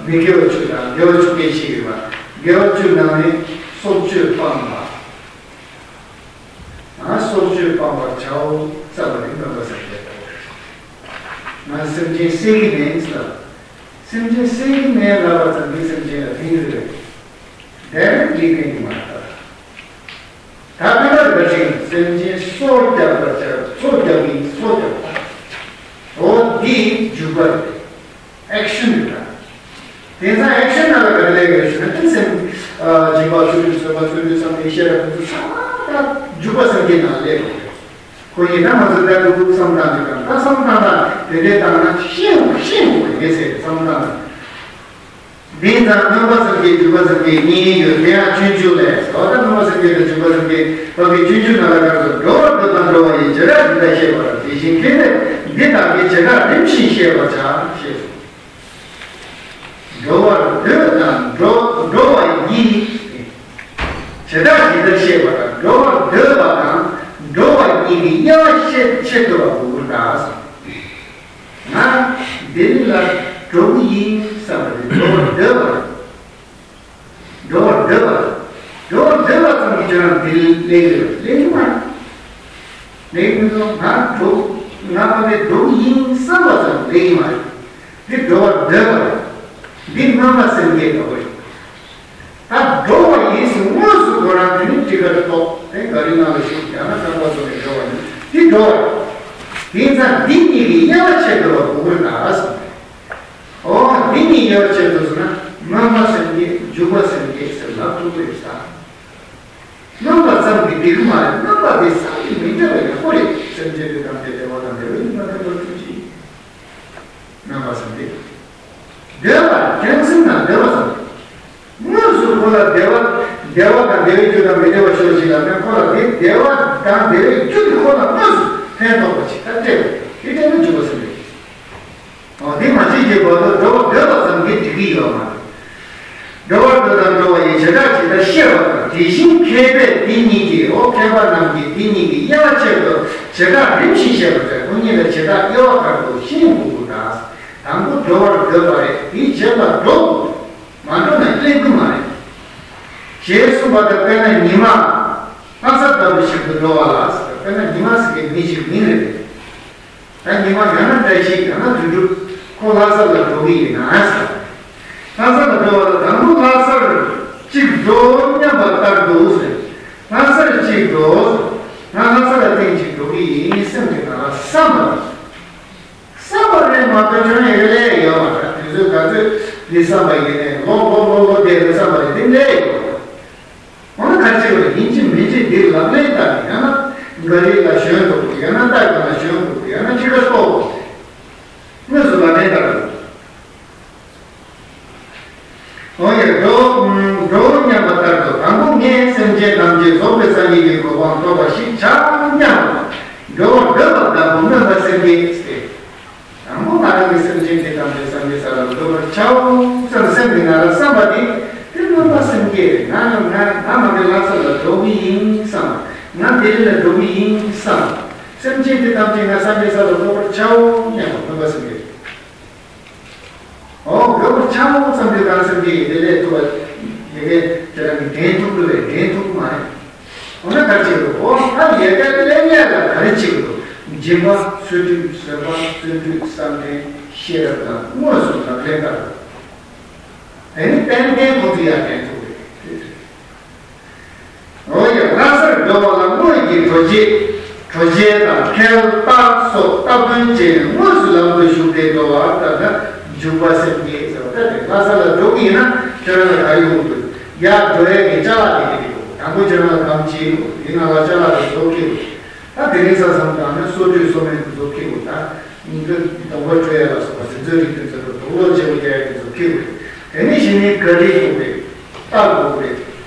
མི་དགེ་བ་བཅུ་དང་དགེ་བ་བཅུ་སྐད་ཅིག་ཡོད་པ། དགེ་བ་བཅུ་ནང་ནས་སྲོག་གཅོད་སྤང་བ། ང་སྲོག་གཅོད་སྤང་བར་བྱའོ་བསམ་པ་ནི་སྨོན་པ་སེམས་བསྐྱེད་དོ། ང་སེམས་ཅན་བསད་ཀྱི་མེད་ཟེར། སེམས་ཅན་བསད་ཀྱི་མེད་ལབ་པ་ཙམ་གྱིས་སེམས་ཅན་ལ་ཕན་གྱི་རེད། དེར་འདི་ཕན་གྱི་མ་རེད། ད་ཕན་པ་རེད་པ་ཅིང་སེམས་ཅན་སྲོག་བསྐྱབ་པར་བྱ། སྲོག་བསྐྱབ་ཀྱི་སྲོག་བསྐྱབ་པ། འོ་འདི་འཇུག་པ་རེད། ཨེག་ཤན་རེད་ད། དེང་སང་ཨེག་ཤན་ནང་ལ་ག་རེ་ལས་ཡོད་ཞུ་ན་དེ་སེམས་སྦྱིན་པ་ཚུལ་ཁྲིམས་བརྩོན་པ་ཚུལ་ཁྲིམས་བསམ་གཏན་ཤེས་རབ་དེ་ཚོ་ཚང་མ་ད་འཇུག་པ་སེམས་བསྐྱེད་ནང་ལ་སླེབས་ཡོད་རེད། ཁོ་ཡིན་ན་ང་ཚོ་ལྟ་བུ་བསམ་བཏང་དུས་གང་ལྟར་བསམ་བཏང་ན་དེ་འདྲའི་བཏང་ན་ཤེས་ཤེས་དགོས་རེད་ཟེར་བསམ་བཏང་ན། འདི་ཙམ་སྨོན་པ་སེམས་བསྐྱེད་འཇུག་པ་སེམས་བསྐྱེད་གཉིས་ཡོད་དེ་ཡང་སྤྱོད་འཇུག་ལས་སོ། ད་སྨོན་པ་སེམས་བསྐྱེད་དང་འཇུག་པ་སེམས་བསྐྱེད་བབ་པའི་སྤྱོད་འཇུག་ནང་ལ་ག་རེ་ཟེར། འགྲོ་བ་འདོད་དང་འགྲོ་བ་ཡི་བྱེ་བྲག་འདི་ལྟར་ཤེས་པར། དེ་བཞིན་སྐྱེ་གནས་འདི་དག་གི་བྱེ་བྲག་རིམ་བཞིན་ཤེས་པར་བྱ་ཞེས་སོ། འགྲོ་བར་འདོད་དང་འགྲོ་འགྲོ་བ་ཡི། བྱེ་བྲག་ཇི་ལྟར་བཤད་པ་དང་། འགྲོ་བར་འདོད་པ་དང་འགྲོ་བ་གཉིས་ཀྱི་དབྱེ་བ་ཕྱེ་ཕྱེ་ཐུབ་པ་དགོས་ཀྱི་རེད་ད། ང་འདི་ལ་འགྲོ་གི་ཡིན་བསམ་པ་དེ་འགྲོ་བར་འདོད་པ་རེད། འགྲོ་བར་འདོད་པ་རེད། འགྲོ་བར་འདོད་པ་ཙམ་གྱིས་ང་འདི་ལ་སླེབས་ཀྱི་རེད། སླེབས་ཀྱི་མ་རེད། སླེབས་ཀྱི་མི་འདུག་ང་འགྲོ་ང་ཕ་གིར་འགྲོ་གི་ཡིན་བསམ་པ་ཙམ་སླེབས་ཀྱི་མ་རེད། འདི་འགྲོ་བར་འདོད་པ་རེད། འདི་སྨོན་པ་སེམས་བསྐྱེད་འགྲོ་གི་རེད། ད་འགྲོ་བ་ཡིན་ཟེར་དངོས་སུ་ཁོ་རང་དེ་ནི་ཊི་ཀེ་ཊི་ཐོབ་དེ་ག་རི་ནང་ལ་བཞུགས་ཡང་ན་རྐང་པ་བཙུགས་ནས་འགྲོ་བ་ཡིན། འདི་འགྲོ་བ་རེད། དེ་ཙང་འདི་གཉིས་ཀྱི་དབྱེ་བ་ཕྱེ་དགོས་པ་དགོས་ཀྱི་རེད་ད་ཟེར། འོ་འདི་གཉིས་དབྱེ་བ་ཕྱེ་དགོས་ཟེར་ན་སྨོན་པ་སེམས་བསྐྱེད་འཇུག་པ་སེམས་བསྐྱེད་ཟེར་ལབ་ཐུབ་ཀྱི་རེད་ད། སྨོན་པ་ཙམ་གྱིས་འགྲིག་གི་མ་རེད། སྨོན་པ་དེ་བསམ་གྱིས་མི་ཁྱབ་པ་ཡག་པོ་རེད། སེམས་ཅན་དེ་དང་དེ་བདེ་བ་དང་བདེ་བའི་སྨོན་པ་དེ་ལ་ཐུགས་རྗེ་ཆེ། སྨོན་པ་ཟེར་དེ། འདོད་པ་རྒྱང་སེམས་དང་འདོད་པ་ཟེར། དངོས་སུ་ཁོ་ལ་བདེ་བ་བདེ་བ་དང་བདེ་བའི་རྒྱུ་དང་མི་བདེ་བ་ཤོར་ཞིག་ལ་ནི་ཁོ་ལ་དེ་བདེ་བ་དང་བདེ་བའི་རྒྱུ་དེ་ཁོ་ལ་དངོས་སུ་ཕན་ཐོགས་པ་ཞིག་ད་སྤྲད་པ་དེ་སྤྲད་ན་འཇུག་པ་ཟེར་དེ། འོ་དེ་མ་བྱེད་ཀྱི་བར་དུ་འགྲོ་བ་འདོད་པ་ཙམ་གྱིས་འགྲིག་གི་ཡོད་མ་རེད། འགྲོ་བར་འདོད་དང་འགྲོ་བ་ཡི་བྱེ་བྲག་ཇི་ལྟར་ཤེས་པ་དང་། དེ་བཞིན་མཁས་པས་འདི་གཉིས་ཀྱི། འོ་མཁས་པ་རྣམས་ཀྱིས་འདི་གཉིས་ཀྱི་དབྱེ་བ་ཕྱེད་དུ་བྱེ་བྲག་རིམ་བཞིན་བཤད་པར་བྱ། ཁོ་གཉིས་ལ་བྱེ་བྲག་དབྱེ་བ་ལྟར་དུ་ཤེས་དགོས་ཀྱི་རེད། དང་པོ་འགྲོ་བར་འདོད་པ་རེད། དེའི་རྗེས་ལ་འགྲོ་དགོས། མ་འགྲོ་ན་སླེབས་ཀྱི་མ་རེད། ཞེས་གསུངས་པ་ལྟར། དཔེར་ན་ཉི་མ་ལྷ་ས་ལྟ་བུ་ཞིག་ཏུ་འགྲོ་བ་ལ་ཟེར། དཔེར་ན་ཉི་མ་ཟེར་མཁན་མི་ཞིག་མིང་རེད། ད་ཉི་མ་ཡང་ན་བཀྲ་ཤིས་ཡང་ན་དོན་གྲུབ་ཁོ་ལྷ་ས་ལ་འགྲོ་གི་ཡིན་ན་ཟེར། ལྷ་ས་ལ་འགྲོ་བ་ལ་དང་པོ་ལྷ་སར་གཅིག་འགྲོ་སྙམ་པ་ལྟར་དུ་ཟེར། ལྷ་སར་གཅིག་འགྲོ་ཟེར། ང་ལྷ་ས་ལ་ཐེངས་གཅིག་འགྲོ་གི་ཡིན་སེམས་ཀྱི་ནང་ལ་བསམ་པ། བསམ་པ་རེད་མ་གཏོགས་ཁྱོད་རང་ཡི་གེ་ལས་ཡོད་མ་རེད། དུས་ཚོད་ག་ཚོད་འདི་བསམ་པ་ཡིན་ནས་ལོ་ལོ་ལོ་ལོ་བསྡད་རེད་བསམ་པ་རེད་དེ་ལས་ཡོད་མ་རེད། འོ་ན་ག་རེ་བྱེད་དགོས་རེད། ཡིན་གཅིག་མིན་གཅིག་འདིར་ལག་ལེན་བསྟར་ནས་ཡང་ན་ག་རི་ལ་ཞོན་དགོས་ཀྱི། ཡང་ན་རྟ་གང་ལ་ཞོན་དགོས་ཀྱི། ཡང་ན་ཁྱི་ཁ་གཏོགས་དགོས་ཀྱི། དངོས་སུ་ལག་ལེན་བསྟར་དགོས། འོ་ཡ། འགྲོ་འགྲོ་སྙམ་པ་ལྟར་དུ། དང་པོ་ངས་སེམས་ཅན་ཐམས་ཅད་རྫོགས་པའི་སངས་རྒྱས་ཀྱི་གོ་འཕང་ཐོབ་པ་ཞིག་བྱ་སྙམ་པ། འགྲོ་བར་འདོད་པ་དང་པོ་སྨོན་པ་སེམས་བསྐྱེད་ཟེར། དང་པོ་ང་རང་གི་སེམས་ཅན་དེ་ཐམས་ཅད་སངས་རྒྱས་ས་ལ་འགོད་པར་བྱའོ་བསམ་སེམས་ཀྱི་ནང་ལ་བསམ་པ་དེ་དེ་སྨོན་པ་སེམས་བསྐྱེད་རེད། ང་ང་ང་མ་གི་ལྷ་ས་ལ་འགྲོ་གི་ཡིན་བསམ། ང་ལྡི་ལི་ལ་འགྲོ་གི་ཡིན་བསམ། སེམས་ཅན་དེ་ཐམས་ཅད་ང་སངས་རྒྱས་ས་ལ་འགོད་པར་བྱའོ་སྙམ་པ་སྨོན་པ་སེམས་བསྐྱེད་རེད། འོ་འགོད་པར་བྱའོ་བསམ་དུས་གང་སེམས་ཀྱི་ཡི་གེ་ལས་ཐུབ་པ། ཡི་གེ་དེ་རང་གི་འདྲེན་ཐུབ་ཀྱི་རེད། འདྲེན་ཐུབ་ཀྱི་མ་རེད། འོ་ན་ག་རེ་བྱེད་དགོས། འོ་ད་ཡི་གེ་ལས་ལས་ལ་ག་རེ་བྱེད་དགོས། སྦྱིན་པ་ཚུལ་ཁྲིམས་བཟོད་པ་བརྩོན་འགྲུས་བསམ་གཏན་ཤེས་རབ་ལ་དངོས་སུ་ལག་ལེན་བསྟར་དགོས། དེ་ནི་ཏན་ཏན་ཁོང་ཚོ་ཡར་འདྲེན་ཐུབ་རེད། འོ་ཡ། ལྷ་སར་འགྲོ་བ་ལ་དངོས་ཀྱི་གྲོ་རྗེ། གྲོ་རྗེ་དང་ཁལ་རྟ་སོགས་སྟ་གོན་བྱས་ནས་དངོས་སུ་ལམ་དུ་ཞུགས་ཏེ་འགྲོ་བ་ལྟར་ན་འཇུག་པ་སེམས་བསྐྱེད་ཟེར་བ་ལྟར་ཏེ། ལྷ་ས་ལ་འགྲོ་གི་ཡིན་ན་ཁྱོད་རང་ལ་ག་རེ་དགོས་འདུག་ཡར་འགྲོ་ཡས་ཀྱི་ཅ་ལག་དེ་དེ་དགོས། དང་པོ་ཁྱོད་རང་ལ་གམ་གཅིག་དགོས། དེའི་ནང་ལ་ཅ་ལག་དེ་བཟོ་ཁེ་དགོས། ད་དེ་རིང་ས་མཚམས་དང་ནི་སོ་བཀྲུས་སོ་སྨན་དེ་བཟོ་ཁེ་དགོས། ད་སྡོང་པོ་བཀྲུ་ཡ་ལ་སོགས་པ་རྫས་འགྱུར་རིགས་དེ་ཚོ་དང་དུག་ལོག་བརྗེ་པོ་རྒྱག་ཡ་དེ་ཚོ་ཁེ་དགོས། དེ་ནས་གཞི་ནས་ག་རི་དགོས་རེད། རྟ་དགོས་རེད།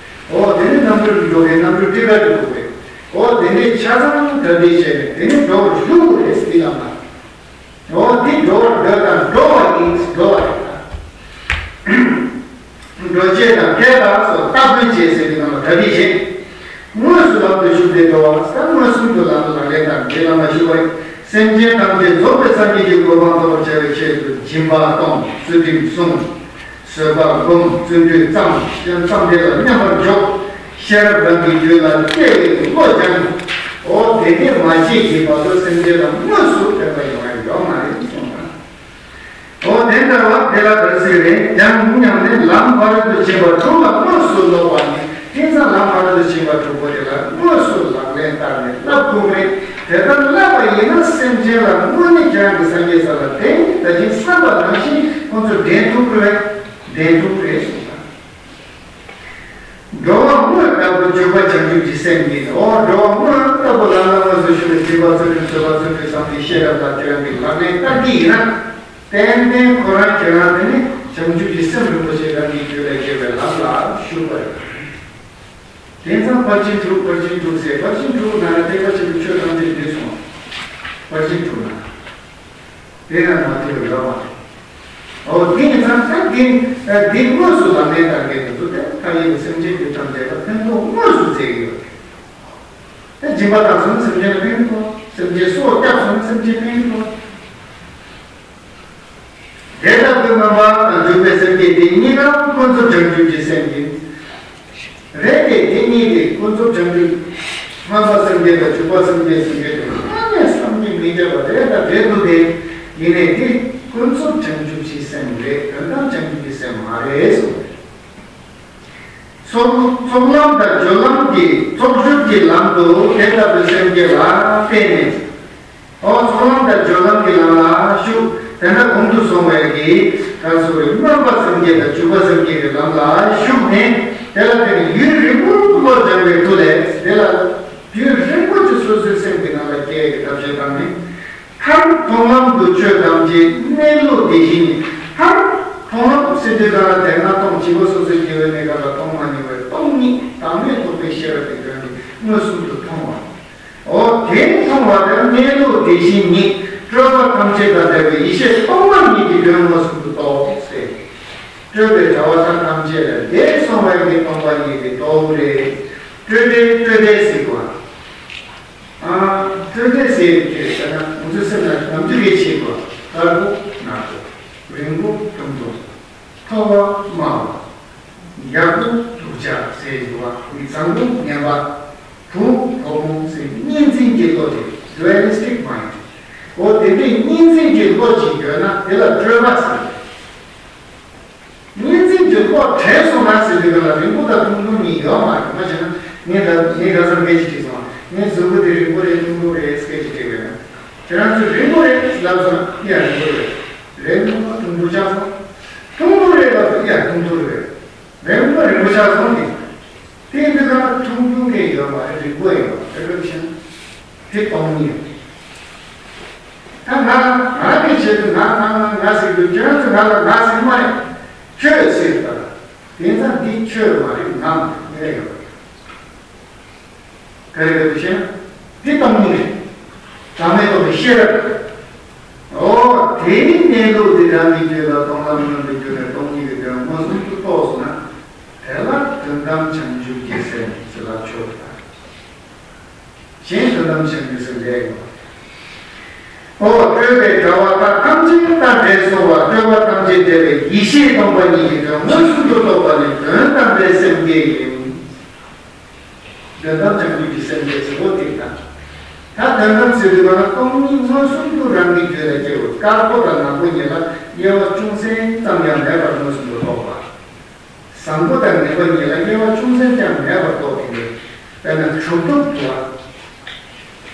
འོ་དེ་ནས་གནམ་གྲུ་འགྲོ་མཁན་གནམ་གྲུ་ཊི་ཀེ་ཊི་དགོས་རེད། འོ་དེ་ནས་ཆ་ཚང་གྲ་སྒྲིག་བྱས་ནས་དེ་ནས་འགྲོ་བར་ཞུགས་དགོས་རེད་ཟེར་དེ་ལ་མ། འོ་དེ་འགྲོ་བར་འདོད་དང་འགྲོ་བ་ཡིན། འགྲོ་བ་རེད་ད། འགྲོ་བྱེད་དང་ཁལ་རྟ་སོགས་སྟ་གོན་བྱས་ཟེར་བའི་ནང་ལ་གྲ་སྒྲིག་བྱེད། དངོས་སུ་ལམ་དུ་ཞུགས་ཏེ་འགྲོ་བ་ཟེར། དངོས་སུ་དུ་ལམ་ལ་ལག་ལེན་དང་འབྲེལ་ལམ་ལ་ཞུགས་པ་ཡིན། སེམས་ཅན་ཐམས་ཅད་རྫོགས་པའི་སངས་རྒྱས་ཀྱི་གོ་འཕང་ཐོབ་པར་བྱ་བའི་ཆེད་དུ་སྦྱིན་པ་གཏོང་། ཚུལ་ཁྲིམས་བསྲུང་། བཟོད་པ་སྒོམ། བརྩོན་འགྲུས་བརྩམ། བསམ་གཏན་ལ་མཉམ་པར་འཇོག། ཤེས་རབ་རང་གི་རྒྱུད་ལ་གཏད་པའི་བློ་སྦྱང་། འོ་དེ་འདྲ་མ་བྱེད་ཀྱི་བར་དུ་སེམས་ཅན་ལ་དངོས་སུ་ཕན་པ་ཡོང་བ་ཡོད་མ་རེད་གསུངས་པ། འོ་དེ་ལྟར་བ་དེ་ལ་ག་རེ་ཟེར་རེད། ཡང་སྙམ་ནས་ལམ་ཕ་རོལ་ཏུ་ཕྱིན་པ་དྲུག་ལ་དངོས་སུ་སློབ་པ་ནི། དེང་སང་ལམ་ཕ་རོལ་ཏུ་ཕྱིན་པ་དྲུག་པོ་དེ་ལ་དངོས་སུ་ལག་ལེན་བསྟར་ནས་བསླབ་དགོས་རེད། དེ་ལྟར་བསླབ་པ་ཡིན་ན་སེམས་ཅན་ལ་དངོས་གནས་ཁྱེད་རང་གི་སངས་རྒྱས་ས་ལ་དེ་ད་ཅིང་བསམ་པ་ནང་བཞིན་ཁོང་ཚོ་འདྲེན་ཐུབ་རེད། འདྲེན་ཐུབ་རེད་གསུངས་པ། འགྲོ་བ་དངོས་ལྟ་བུ་འཇུག་པ་བྱང་ཆུབ་ཀྱི་སེམས་ཡིན། འོ་འགྲོ་བ་དངོས་ལྟ་བུ་ལམ་ལ་དངོས་སུ་ཞུགས་ནས་སྦྱིན་པ་བརྩོན་འགྲུས་བཟོད་པ་བརྩོན་འགྲུས་བསམ་གཏན་ཤེས་རབ་ལ་ཁྱེད་རང་གིས་ལག་ལེན་བསྟར་གྱི་ཡིན་ན། ཏན་ཏན་ཁོ་རང་ཁྱེད་རང་དེ་ནི་བྱང་ཆུབ་ཀྱི་སེམས་རིན་པོ་ཆེ་རང་གི་རྒྱུད་ལ་སྐྱེ་བའི་ལམ་ལ་ཞུགས་པ་རེད། དེང་སང་ཕར་ཕྱིན་དྲུག་ཕར་ཕྱིན་དྲུག་ཟེར། ཕར་ཕྱིན་དྲུག་ནང་ན་ཐེག་པ་ཆེན་པོའི་ཆོས་ཐམས་ཅད་འདུས་སོང་། ཕར་ཕྱིན་དྲུག་ན། དེ་ཡང་མ་ཐུབ་པའི་རང་དབང་རེད། འོ་དེ་ཡིན་ཙང་ད་དེ་དེ་དངོས་སུ་ལག་ལེན་བསྟར་མཁན་དེ་ཚོ་དེ་མཐའ་ཡས་ཀྱི་སེམས་ཅན་གྱི་ཐམས་ཅད་ལ་ཕན་ཐོགས་དངོས་སུ་བྱེད་ཀྱི་ཡོད་རེད། དེ་སྦྱིན་པ་བཏང་སོང་ན་སེམས་ཅན་ལ་ཕན་ཐོགས། སེམས་ཅན་སྲོག་བསྐྱབས་སོང་ན་སེམས་ཅན་ཕན་ཐོགས། དེ་ལྟར་དུ་སྨོན་པ་དང་འཇུག་པའི་སེམས་བསྐྱེད་དེ་གཉིས་ཀ་ཀུན་རྫོབ་བྱང་ཆུབ་ཀྱི་སེམས་ཡིན། རེད་དེ། དེ་གཉིས་དེ་ཀུན་རྫོབ་བྱང་ཆུབ། སྨོན་པ་སེམས་བསྐྱེད་དང་འཇུག་པ་སེམས་བསྐྱེད་ཟེར་མཁན་དེ་གང་ནས་བསམ་གྱིས་མི་ཁྱབ་པ་རེད་ད་རེད་འདུག་སྟེ། ཡིན་ནའི་དེ་ཀུན་རྫོབ་བྱང་ཆུབ་ཀྱི་སེམས་རེད། དོན་དམ་བྱང་ཆུབ་ཀྱི་སེམས་མ་རེད་གསུངས། ཚོགས་ཚོགས་ལམ་དང་སྦྱོར་ལམ་གྱི་ཚོགས་སྦྱོར་གྱི་ལམ་དུ་དེ་ལྟ་བུའི་སེམས་བསྐྱེད་ལ་བརྟེན་ནས། ཨོ། ཚོགས་ལམ་དང་སྦྱོར་ལམ་གྱི་ལམ་ལ་ཞུགས། དེ་འདྲ་གོང་དུ་སོང་བའི་གི་ད་གཟོད་སྨོན་པ་སེམས་བསྐྱེད་དང་འཇུག་པ་སེམས་བསྐྱེད་ཀྱི་ལམ་ལ་ཞུགས་ནས། དེ་ལ་བརྟེན་ནས་ཡུན་རིང་པོ་བློ་སྦྱངས་པའི་མཐུ་ལས། དེ་ལ་ཡུན་རིང་པོ་ཅིག་སོ་སོའི་སེམས་ཀྱི་ནང་ལ་སྐྱེ་ཡག་གི་ཐབས་ཤེས་བཏང་ནས། མཐར་མཐོང་ལམ་དུ་ཆོས་ཐམས་ཅད་གནས་ལུགས་དེ་བཞིན་ཉིད། མཐར་མཐོང་ལམ་ཟེར་དུས་ག་ལ་དེ་སྔ་མཐོང་བྱིས་པ་སོ་སོའི་སྐྱེ་བོའི་གནས་སྐབས་ལ་མཐོང་མ་མྱོང་བའི་སྟོང་ཉིད་བདག་མེད་རྟོགས་པའི་ཤེས་རབ་ཀྱི་དོན་དེ་མངོན་སུམ་དུ་མཐོང་བ། འོ་དེ་མཐོང་བ་དེར་གནས་ལུགས་དེ་བཞིན་ཉིད་སྤྲོས་པ་ཐམས་ཅད་དང་བྲལ་བའི་ཡེ་ཤེས་སྟོང་པ་ཉིད་ཀྱི་དོན་མངོན་སུམ་དུ་རྟོགས་ཟེར། སྤྲོས་པའི་བྲལ་བ་མཐའ་ཐམས་ཅད་ལས་འདས་སོང་བའི་གི་སྟོང་པ་ཉིད་ཀྱི་རྟོགས་རེད། སྤྲོས་བྲལ་སྤྲོས་བྲལ་ཟེར་བ། ཨ། སྤྲོས་བྲལ་ཟེར་དེ་ཟེར་ན་ང་ཚོའི་སེམས་ལ་ནམ་རྒྱུན་རེ་བྱེད་དགོས། དཀར་པོ་ནག་པོ། རིང་པོ་ཐུང་ཐུང་། མཐོ་བ་དམའ་བ། ཡག་པོ་སྡུག་ཅག་ཟེར་ཡོད་པ། མི་བཟང་པོ་ངན་པ། བུ་ཕོ་མོ་ཟེར་གཉིས་འཛིན་གྱི་བློ་དེ། Dualistic mind། འོ་དེ་འདྲའི་གཉིས་འཛིན་གྱི་བློ་ཅིག་ཡོད་ན་དེ་ལ་སྤྲོས་པ་ཟེར། གཉིས་འཛིན་གྱི་བློ་བྲལ་སོང་ན་ཟེར་དུས་ག་ལ་རིང་པོ་དང་ཐུང་ཐུང་གཉིས་ཡོད་མ་རེད། མ་བྱས་ན་ངས་ད་ངས་ཁ་སང་སྐད་ཆ་དྲིས་སོང་། ངས་གཟུགས་པོ་དེ་རིང་པོ་རེད་ཐུང་ཐུང་རེད་སྐད་ཆ་དྲིས་པས་ན། ཁྱེད་རང་ཚོས་རིང་པོ་རེད་ལབ་སོང་ན་ཡ་རིང་པོ་རེད། རེད་ཐུང་པོ་ཐུང་པོ་ཆགས་སོང་། ཐུང་པོ་རེད་ལབ་སོང་ཡ་ཐུང་ཐུང་རེད། རིང་པོ་རིང་པོ་ཆགས་སོང་དེ། དེ་འདི་ག་ཐུང་ཐུང་གི་ཡོད་མ་རེད། རིང་པོ་ཡོད་མ་རེད། དེ་འདྲ་བྱས་ན་དེ་སྟོང་ཉིད་རེད། ད་ང་ང་གི་ཆེད་དུ་ང་ང་ང་ང་ཟེར་དུས་ཁྱེད་རང་ཚོས་ང་ལ་ང་ཟེར་མ་རེད། ཁྱོད་ཟེར་ད། དེ་ཙང་འདི་ཁྱོད་མ་རེད། ང་མ་རེད། ངས་ཡོད་རེད། ག་རེ་ག་རེ་བཤད་ན་འདི་སྟོང་ཉིད་རེད། བདག་མེད་རྟོགས་པའི་ཤེས་རབ་རེད། འོ་དེའི་གནས་ལུགས་འདི་རང་གི་རྒྱུད་ལ་མཐོང་ལམ་མངོན་པའི་རྒྱུ་ནས་སྟོང་ཉིད་ཀྱི་དོན་མངོན་སུམ་དུ་རྟོགས་སོང་ན། དེ་ལ་དོན་དམ་བྱང་ཆུབ་ཀྱི་སེམས་ཟེར་ལབ་ཆོག་གི་ད། གཞན་དོན་དམ་བྱང་ཆུབ་སེམས་ལས་ཡོད། ཨོ། སྤྲོས་པའི་བྲལ་བ་མཐའ་ཐམས་ཅད་དང་བྲལ་སོང་བ། སྤྲོས་པ་ཐམས་ཅད་བྲལ་བའི་ཡེ་ཤེས་སྟོང་པ་ཉིད་ཀྱི་དོན་མངོན་སུམ་དུ་རྟོགས་པ་ནི་དོན་དམ་པའི་སེམས་བསྐྱེད་ཡིན། དོན་དམ་བྱང་ཆུབ་ཀྱི་སེམས་བསྐྱེད་ཟེར་བ་དེ་དང་། ད་དོན་དམ་ཟེར་དུས་ག་ལ་སྟོང་ཉིད་མངོན་སུམ་དུ་རང་གི་རྒྱུད་ལ་སྐྱེ་བ། དཀར་པོ་དང་ནག་པོ་གཉིས་ལ་དབྱེ་བ་ཅུང་ཟད་ཙམ་ཡང་མེད་པར་མངོན་སུམ་དུ་རྟོགས་པ། བཟང་པོ་དང་ངན་པ་གཉིས་ལ་དབྱེ་བ་ཅུང་ཟད་ཀྱང་མེད་པར་རྟོགས་པའི་ངེས། དཔེར་ན་གྲུབ་ཐོབ་ཏུ་བ།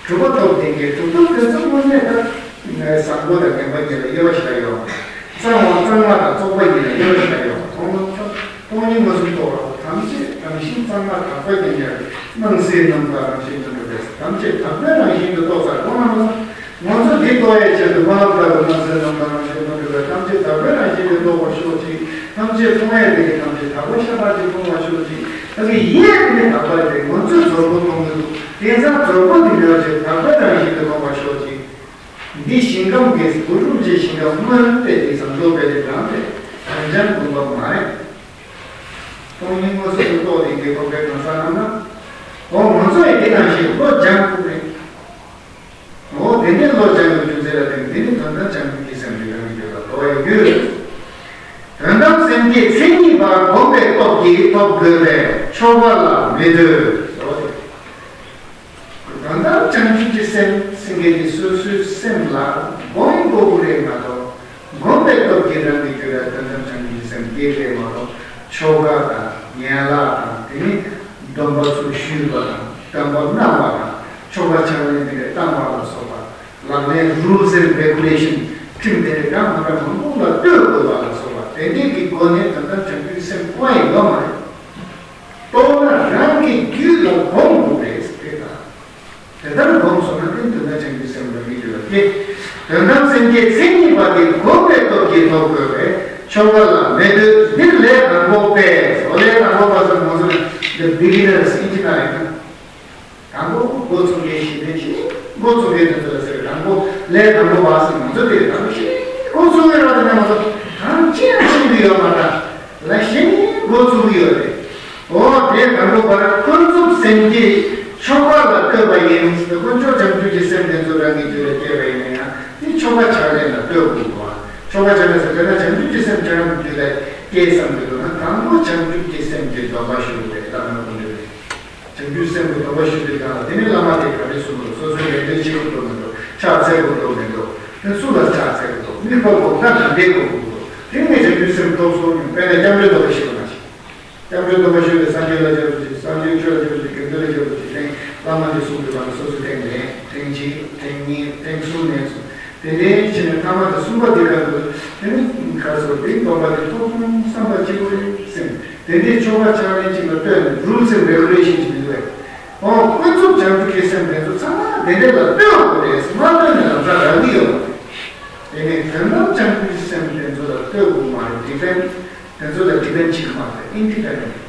གྲུབ་པ་ཐོབ་དེ་གའི་གྲུབ་ཐོབ་དེ་ཚོ་དངོས་གནས་ད་བཟང་པོ་དང་ངན་པ་གཉིས་ལ་དབྱེ་བ་ཞིག་ཡོད་མ་རེད། གཙང་བ་གཙང་མ་དང་བཙོག་པ་གཉིས་ལ་དབྱེ་བ་ཞིག་ཡོད་མ་རེད། མཐོང་ལམ་མཐོང་ཉིད་མངོན་སུམ་རྟོགས་པ་ཐམས་ཅད་རང་བཞིན་གཙང་མ་དག་པ་ཉིད་ཡོད་རེད། སྣང་སྲིད་རྣམ་དག་རང་བཞིན་མི་འགྲུབ་པས་ཐམས་ཅད་དག་པའི་རང་བཞིན་དུ་རྟོགས་ཚར་གོང་ལ་མ་སོང་། ང་ཚོ་འདི་རྟོགས་ཡའི་ཆེད་དུ་སྨོན་ལམ་ལྟ་བུ་སྣང་སྲིད་རྣམ་དག་རང་བཞིན་མི་འགྲུབ་པས་ཐམས་ཅད་དག་པའི་རང་བཞིན་དུ་རྟོགས་པར་ཤོག་ཅིག་ཐམས་ཅད་མཐོང་ཡས་དེ་གིས་ཐམས་ཅད་དག་པ་ཤ་སྟག་ཅིག་མཐོང་བར་ཤོག་ཅིག་ད་གི་ཡས་དེ་ནི་དག་པ་རེད། ང་ཚོས་རྫོགས་པ་མཐོང་གི་འདུག་དེང་སང་རྫོགས་པ་དེ་མེད་པ་ཅིག་དག་པའི་རང་བཞིན་དུ་མཐོང་བར་ཤོག་ཅིག་འདི་ཞིང་ཁམས་ཀྱི་གུ་རུ་རིན་པོ་ཆེའི་ཞིང་ཁམས་སྔོན་དེ་དེང་སང་བློ་སྦས་ཏེ་དྲངས་ཏེ་དམ་བཅའ་འདུག་པ་མ་རེད། སྟོང་ཉིད་མངོན་སུམ་དུ་རྟོགས་དེ་གའི་ཐོབ་པའི་གང་ཟག་རྣམས་ན། འོ་ང་ཚོ་ཡི་དེ་ནང་བཞིན་བློ་སྦྱང་དགོས་རེད། འོ་དེ་འདྲའི་བློ་སྦྱང་བའི་རྒྱུ་མཚན་ལ་བརྟེན་འདི་ནི་དོན་དམ་བྱང་ཆུབ་ཀྱི་སེམས་ཀྱི་རང་གི་རྒྱུད་ལ་འགྲོ་བའི་རྒྱུ། དོན་དམ་སེམས་བསྐྱེད་མཚན་ཉིད་པ་བསྒོམ་པའི་སྟོབས་ཀྱིས་ཐོབ་དགོས་པས་ཆོ་ག་ལ་མི་ལྟོས་སོ། དོན་དམ་བྱང་ཆུབ་ཀྱི་སེམས་ཟེར་མཁན་དེ་སོ་སོའི་སེམས་ལ་སྒོམ་དགོས་ཀྱི་རེད་མ་གཏོགས། སྒོམ་པའི་སྟོབས་ཀྱིས་རང་གི་རྒྱུད་ལ་དོན་དམ་བྱང་ཆུབ་ཀྱི་སེམས་སྐྱེ་གི་མ་གཏོགས། ཆོ་ག་དང་ཡན་ལག་དང་དེ་ནི་སྡོམ་པ་ཚུར་ཞུས་པ་དང་སྡོམ་པ་གནང་བ་དང་ཆོ་ག་ཕྱག་ལེན་དེ་འདྲ་བཏང་བ་ལ་སོགས་པ་ལག་ལེན་rules and regulation ཁྲིམས་དེ་འདྲ་གང་མང་གང་མང་པོ་ལ་ལྟོས་དགོས་པ་ལ་སོགས་པ་དེ་འདྲའི་གི་སྒོ་ནས་དོན་དམ་བྱང་ཆུབ་ཀྱི་སེམས་སྐྱེ་ཡི་ཡོད་མ་རེད། རྟོགས་ན་རང་གི་རྒྱུད་ལ་སྒོམ་དགོས་རེད་དེ་དང་། དེ་ལྟར་སྒོམ་སོང་ན་དེ་དོན་དམ་བྱང་ཆུབ་སེམས་ལ་མི་འགྱུར་བ་སྟེ། དོན་དམ་སེམས་བསྐྱེད་མཚན་ཉིད་པ་དེ་བསྒོམ་པའི་སྟོབས་ཀྱིས་ཐོབ་དགོས་པས་ཆོ་ག་ལ་མི་ལྟོས། འདིར་ལས་དང་པོ་པས། འོ་ལས་དང་པོ་པ་ཟེར་ང་ཚོ་ནི་the beginners ཨིན་ཇི་ནང་ཡིན་ན། དང་པོ་འགོ་ཚུགས་མཁན་ཞིག་ནས་ཞིག་འགོ་ཚུགས་མཁན་དེ་ཚོ་ལ་ཟེར། དང་པོ་ལས་དང་པོ་པ་ཟེར་ང་ཚོ་དེ་དང་པོ་ཞིག་འགོ་ཚུགས་མཁན་ར་དེ་ནས་ང་ཚོ་གང་ ཀུན་རྫོབ་སེམས་བསྐྱེད་ཆོ་ག་ལ་ལྟོས་པ་ཡིན། དཀོན་མཆོག་བྱང་ཆུབ་ཀྱི་སེམས་དེ་ཚོ་རང་གི་རྒྱུད་ལ་སྐྱེས་པ་ཡིན་ན་ཡང་དེ་ཆོ་ག་ཕྱག་ལེན་ལ་ལྟོས་དགོས་པ། ཆོ་ག་ཕྱག་ལེན་ཟེར་དེ་ན་བྱང་ཆུབ་ཀྱི་སེམས་ཁྱེད་རང་གི་རྒྱུད་ལ་སྐྱེས་བསམ་གྱི་འདུག་ན། དང་པོ་བྱང་ཆུབ་ཀྱི་སེམས་ཀྱི་སྡོམ་པ་ཞུ་དགོས་རེད། བླ་མའི་སྐུ་མདུན་ནས། བྱང་ཆུབ་སེམས་ཀྱི་སྡོམ་པ་ཞུ་དུས་སྒང་ལ་དེ་ནས་བླ་མ་དེས་ག་རེ་གསུངས་པ་རེད། སོ་སོའི་ལས་འབྲས་ཤེས་དགོས་འདུག་མི་འདུག་ཕྱག་འཚལ་དགོས་འདུག་མི་འདུག་དེ་སུ་ལ་ཕྱག་འཚལ་དགོས་འདུག་དམིགས་པ་གོ་ད་ག་འདྲས་དགོས་འདུག་དེ་ནས་བྱང་ཆུབ་སེམས་ཐོབ་སོང་ཡང་། དཔེར་ན་སྐྱབས་འགྲོའི་སྡོམ་པ་ཞུ་བ་ན། སྐྱབས་འགྲོའི་སྡོམ་པ་ཞུ་བའི་སངས་རྒྱས་ལ་སྐྱབས་སུ་མཆི། སངས་རྒྱས་ཆོས་ལ་སྐྱབས་སུ་མཆི། དགེ་འདུན་ལ་སྐྱབས་སུ་མཆི། ཐེངས་བླ་མ་གིས་གསུངས་པའི་བར་ན་སོ་སོའི་ཐེངས་ལན་ཐེངས་གཅིག་ཐེངས་གཉིས་ཐེངས་གསུམ་ལན་གསུམ། དེ་འདྲའི་ཕྱིན་ནས་ཐ་མ་དེ་གསུམ་པ་དེ་ག་དུས་དེ་ནི་ག་སོ་དེའི་སྡོམ་པ་དེ་ཐོབ་སོང་བསམ་པ་གཅིག་པུ་རེད་སེམས། དེ་འདྲའི་ཆོ་ག་ཕྱག་ལེན་གཅིག་ལ་ལྟོས་ནས་རུལ་སེམས་རེ་ཁོ་རེ་བཞིན་གྱི་མི་འདུག་གས། འོ་ཀུན་རྫོབ་བྱང་ཆུབ་ཀྱི་སེམས་དེ་ཚོ་ཚང་མ་དེ་འདྲ་ལ་ལྟོས་དགོས་རེད། མ་ལྟོས་ནས་ལམ་སང་རག་གི་ཡོད་མ་རེད། དེ་ནས་དོན་དམ་བྱང་ཆུབ་ཀྱི་སེམས་དེ་ཚོ་ལ་ལྟོས་དགོས་མ་རེད། འཇིག་རྟེན་དེ་ཚོ་ལ་འཇིག་རྟེན་གཅིག་མ་རེད། ཨིན་ཌི་པེན་ཌེན་ཊི།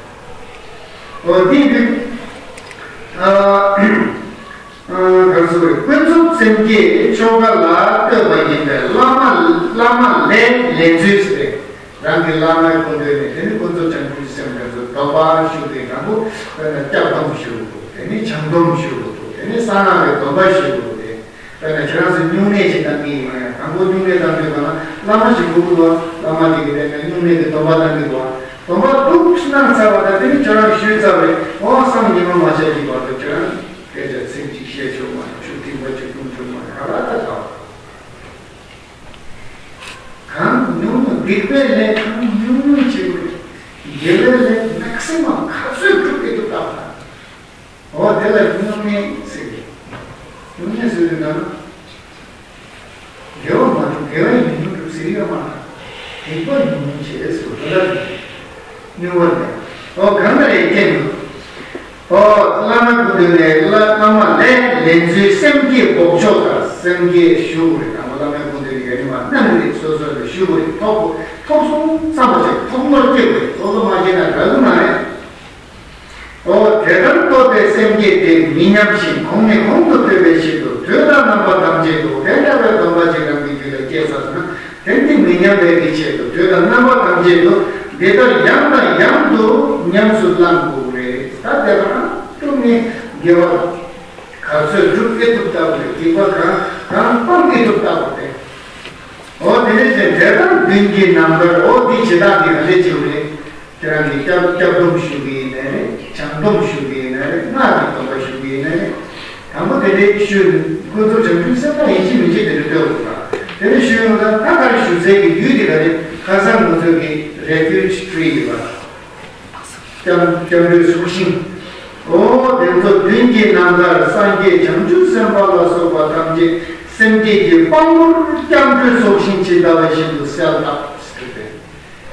འོ་དེ་ཡིན་དུས། ཨ། ཨ། ག་རེ་ཟེར་དགོས་རེད། ཀུན་རྫོབ་སེམས་བསྐྱེད་ཆོ་ག་ལ་ལྟོས་པ་ཡིན་པས་བླ་མ་བླ་མ་ལས་ལེན་ཚུལ་ཟེར། རང་གི་བླ་མའི་སྐུ་མདུན་ནས་དེ་ནི་ཀུན་རྫོབ་བྱང་ཆུབ་སེམས་དེ་ཚོ་སྡོམ་པ་ཞུ་དུས་དང་པོ་དཔེར་ན་སྐྱབས་སྡོམ་ཞུ་དགོས། དེ་ནི་བྱང་སྡོམ་ཞུ་དགོས། དེ་ནི་གསང་སྔགས་ཀྱི་སྡོམ་པ་ཞུ་དགོས་ཏེ། དཔེར་ན་ཁྱེད་རང་ཚོས་སྨྱུང་གནས་ཤིག་གཏང་གི་ཡིན་ན་ཡང་། དང་པོ་སྨྱུང་གནས་གཏང་དུས་གང་ལ་བླ་མ་ཞིག་སྒུག་གི་འདུག་བླ་མ་དེ་གིས་དཔེར་ན་སྨྱུང་གནས་ཀྱི་སྡོམ་པ་གཏང་གི་འདུག་སྡོམ་པ་འདུག་གནང་ཚར་བ་དང་དེ་ནི་ཁྱེད་རང་ཞུས་ཚར་བས། འོ་སང་ཉི་མ་མ་ཆགས་ཀྱི་བར་དུ་ཁྱེད་རང་སྐད་ཆ་ཚིག་གཅིག་བཤད་ཆོག་མ་རེད། ཆུ་ཐིགས་པ་གཅིག་འཐུང་ཆོག་མ་རེད། ག་ལ་ད་ག་བ། གང་ཉུང་ཉུང་སྡིག་པའི་ལས་གང་ཉུང་ཉུང་བྱེད་དགོས། དགེ་བའི་ལས་མེག་སི་མམ་ག་ཚོད་སྒྲུབ་ཀྱི་འདུག་བལྟ་བ། འོ་དེ་ལ་སྨྱུང་གནས་ཟེར་གི། སྨྱུང་གནས་ཟེར་དུས་ན། དགེ་བ་མ་སྒྲུབ་དགེ་བ་ཉུང་ཉུང་སྒྲུབ་ཟེར་ཡོད་མ་རེད། སྡིག་པ་ཉུང་ཉུང་བྱེད་ཟེར་བ་ལ་སྨྱུང་བ་ལས། འོ་གང་ལ་ཡང་སྐྱེ་མི་འོ་བླ་མའི་སྐུ་མདུན་ནས་བླ་བླ་མ་ལས་ལེན་ཚུལ་སེམས་བསྐྱེད་འབོགས་ཆོག་དང་སེམས་བསྐྱེད་ཞུ་དགོས་རེད། དང་པོ་བླ་མའི་སྐུ་མདུན་ནས་ཡོད་ནི་མ་གནང་གི་རེད། སོ་སོ་ལ་ཞུ་དགོས་རེད། ཐོབ་དགོས་ཐོབ་སོང་བསམ་པ་ཞིག་ཐོབ་ནོར་སྐྱེ་དགོས་རེད། སོ་སོ་མ་སྐྱེས་ན་དགའ་གི་མ་རེད། འོ་དེ་ལྟར་རྟོགས་པའི་སེམས་བསྐྱེད་དེ་མི་ཉམས་ཤིང་གོང་ནས་གོང་དུ་འཕེལ་བའི་ཆེད་དུ་དུས་དང་རྣམ་པ་ཐམས་ཅད་དུ་དེ་འདྲ་བའི་སྡོམ་པ་ཅིག་རང་གི་རྒྱུད་ལ་སྐྱེས་ཚར་སོང་ན། དེ་འདི་མི་ཉམས་པའི་གི་ཆེད་དུ་དུས་དང་རྣམ་པ་ཐམས་ཅད་དུ་འདི་ལྟར་ཡང་དང་ཡང་དུ་ཉམས་སུ་བླང་དགོས་རེད། ད་དེ་རང་སྟོང་ནས་དགེ་བ་ག་ཚོད་སྒྲུབ་ཨེ་ཐུབ་ལྟ་བུ་རེད། སྡིག་པ་གང་གང་སྤང་ཨེ་ཐུབ་ལྟ་བུ་རེད། འོ་དེ་ནས་ཀྱང་དེ་དང་མདུན་གྱི་རྣམ་ཐར། འོ་འདི་བྱེད་སྟངས་འདི་ག་འདྲས་བྱེད་དགོས་རེད། ཁྱེད་རང་གིས་སྐྱབས་སྐྱབས་སྡོམ་ཞུ་གི་ཡིན་ནའི་རེད། བྱང་སྡོམ་ཞུ་གི་ཡིན་ནའི་རེད། སྔགས་ཀྱི་སྡོམ་པ་ཞུ་གི་ཡིན་ནའི་རེད། དང་པོ་དེ་འདྲའི་ཞུ་ནས་ཀུན་རྫོབ་བྱང་ཆུབ་སེམས་དང་ཡིན་གཅིག་མིན་གཅིག་དེ་འདྲ་ལྟོས་དགོས་པ། དེ་ནས་ཞུ་ཡོང་ན་ད་ག་རེ་ཞུ་སའི་གི་ཡུལ་དེ་ག་རེ། ཁ་སང་ང་ཚོ་གི་refuge tree ཡོད་པ། སྐྱབས་སྐྱབས་འགྲོའི་ཚོགས་ཞིང་། འོ་དེ་ཚོ་མདུན་གྱི་རྣམ་ཐར། སངས་རྒྱས་བྱང་ཆུབ་སེམས་དཔའ་ལ་སོགས་པ་ཐམས་ཅད་སེམས་བསྐྱེད་ཀྱི་དཔང་པོར་སྐྱབས་འགྲོའི་ཚོགས་ཞིང་ཇི་ལྟ་བ་བཞིན་དུ་གསལ་བཏབ་ཟེར་ཏེ།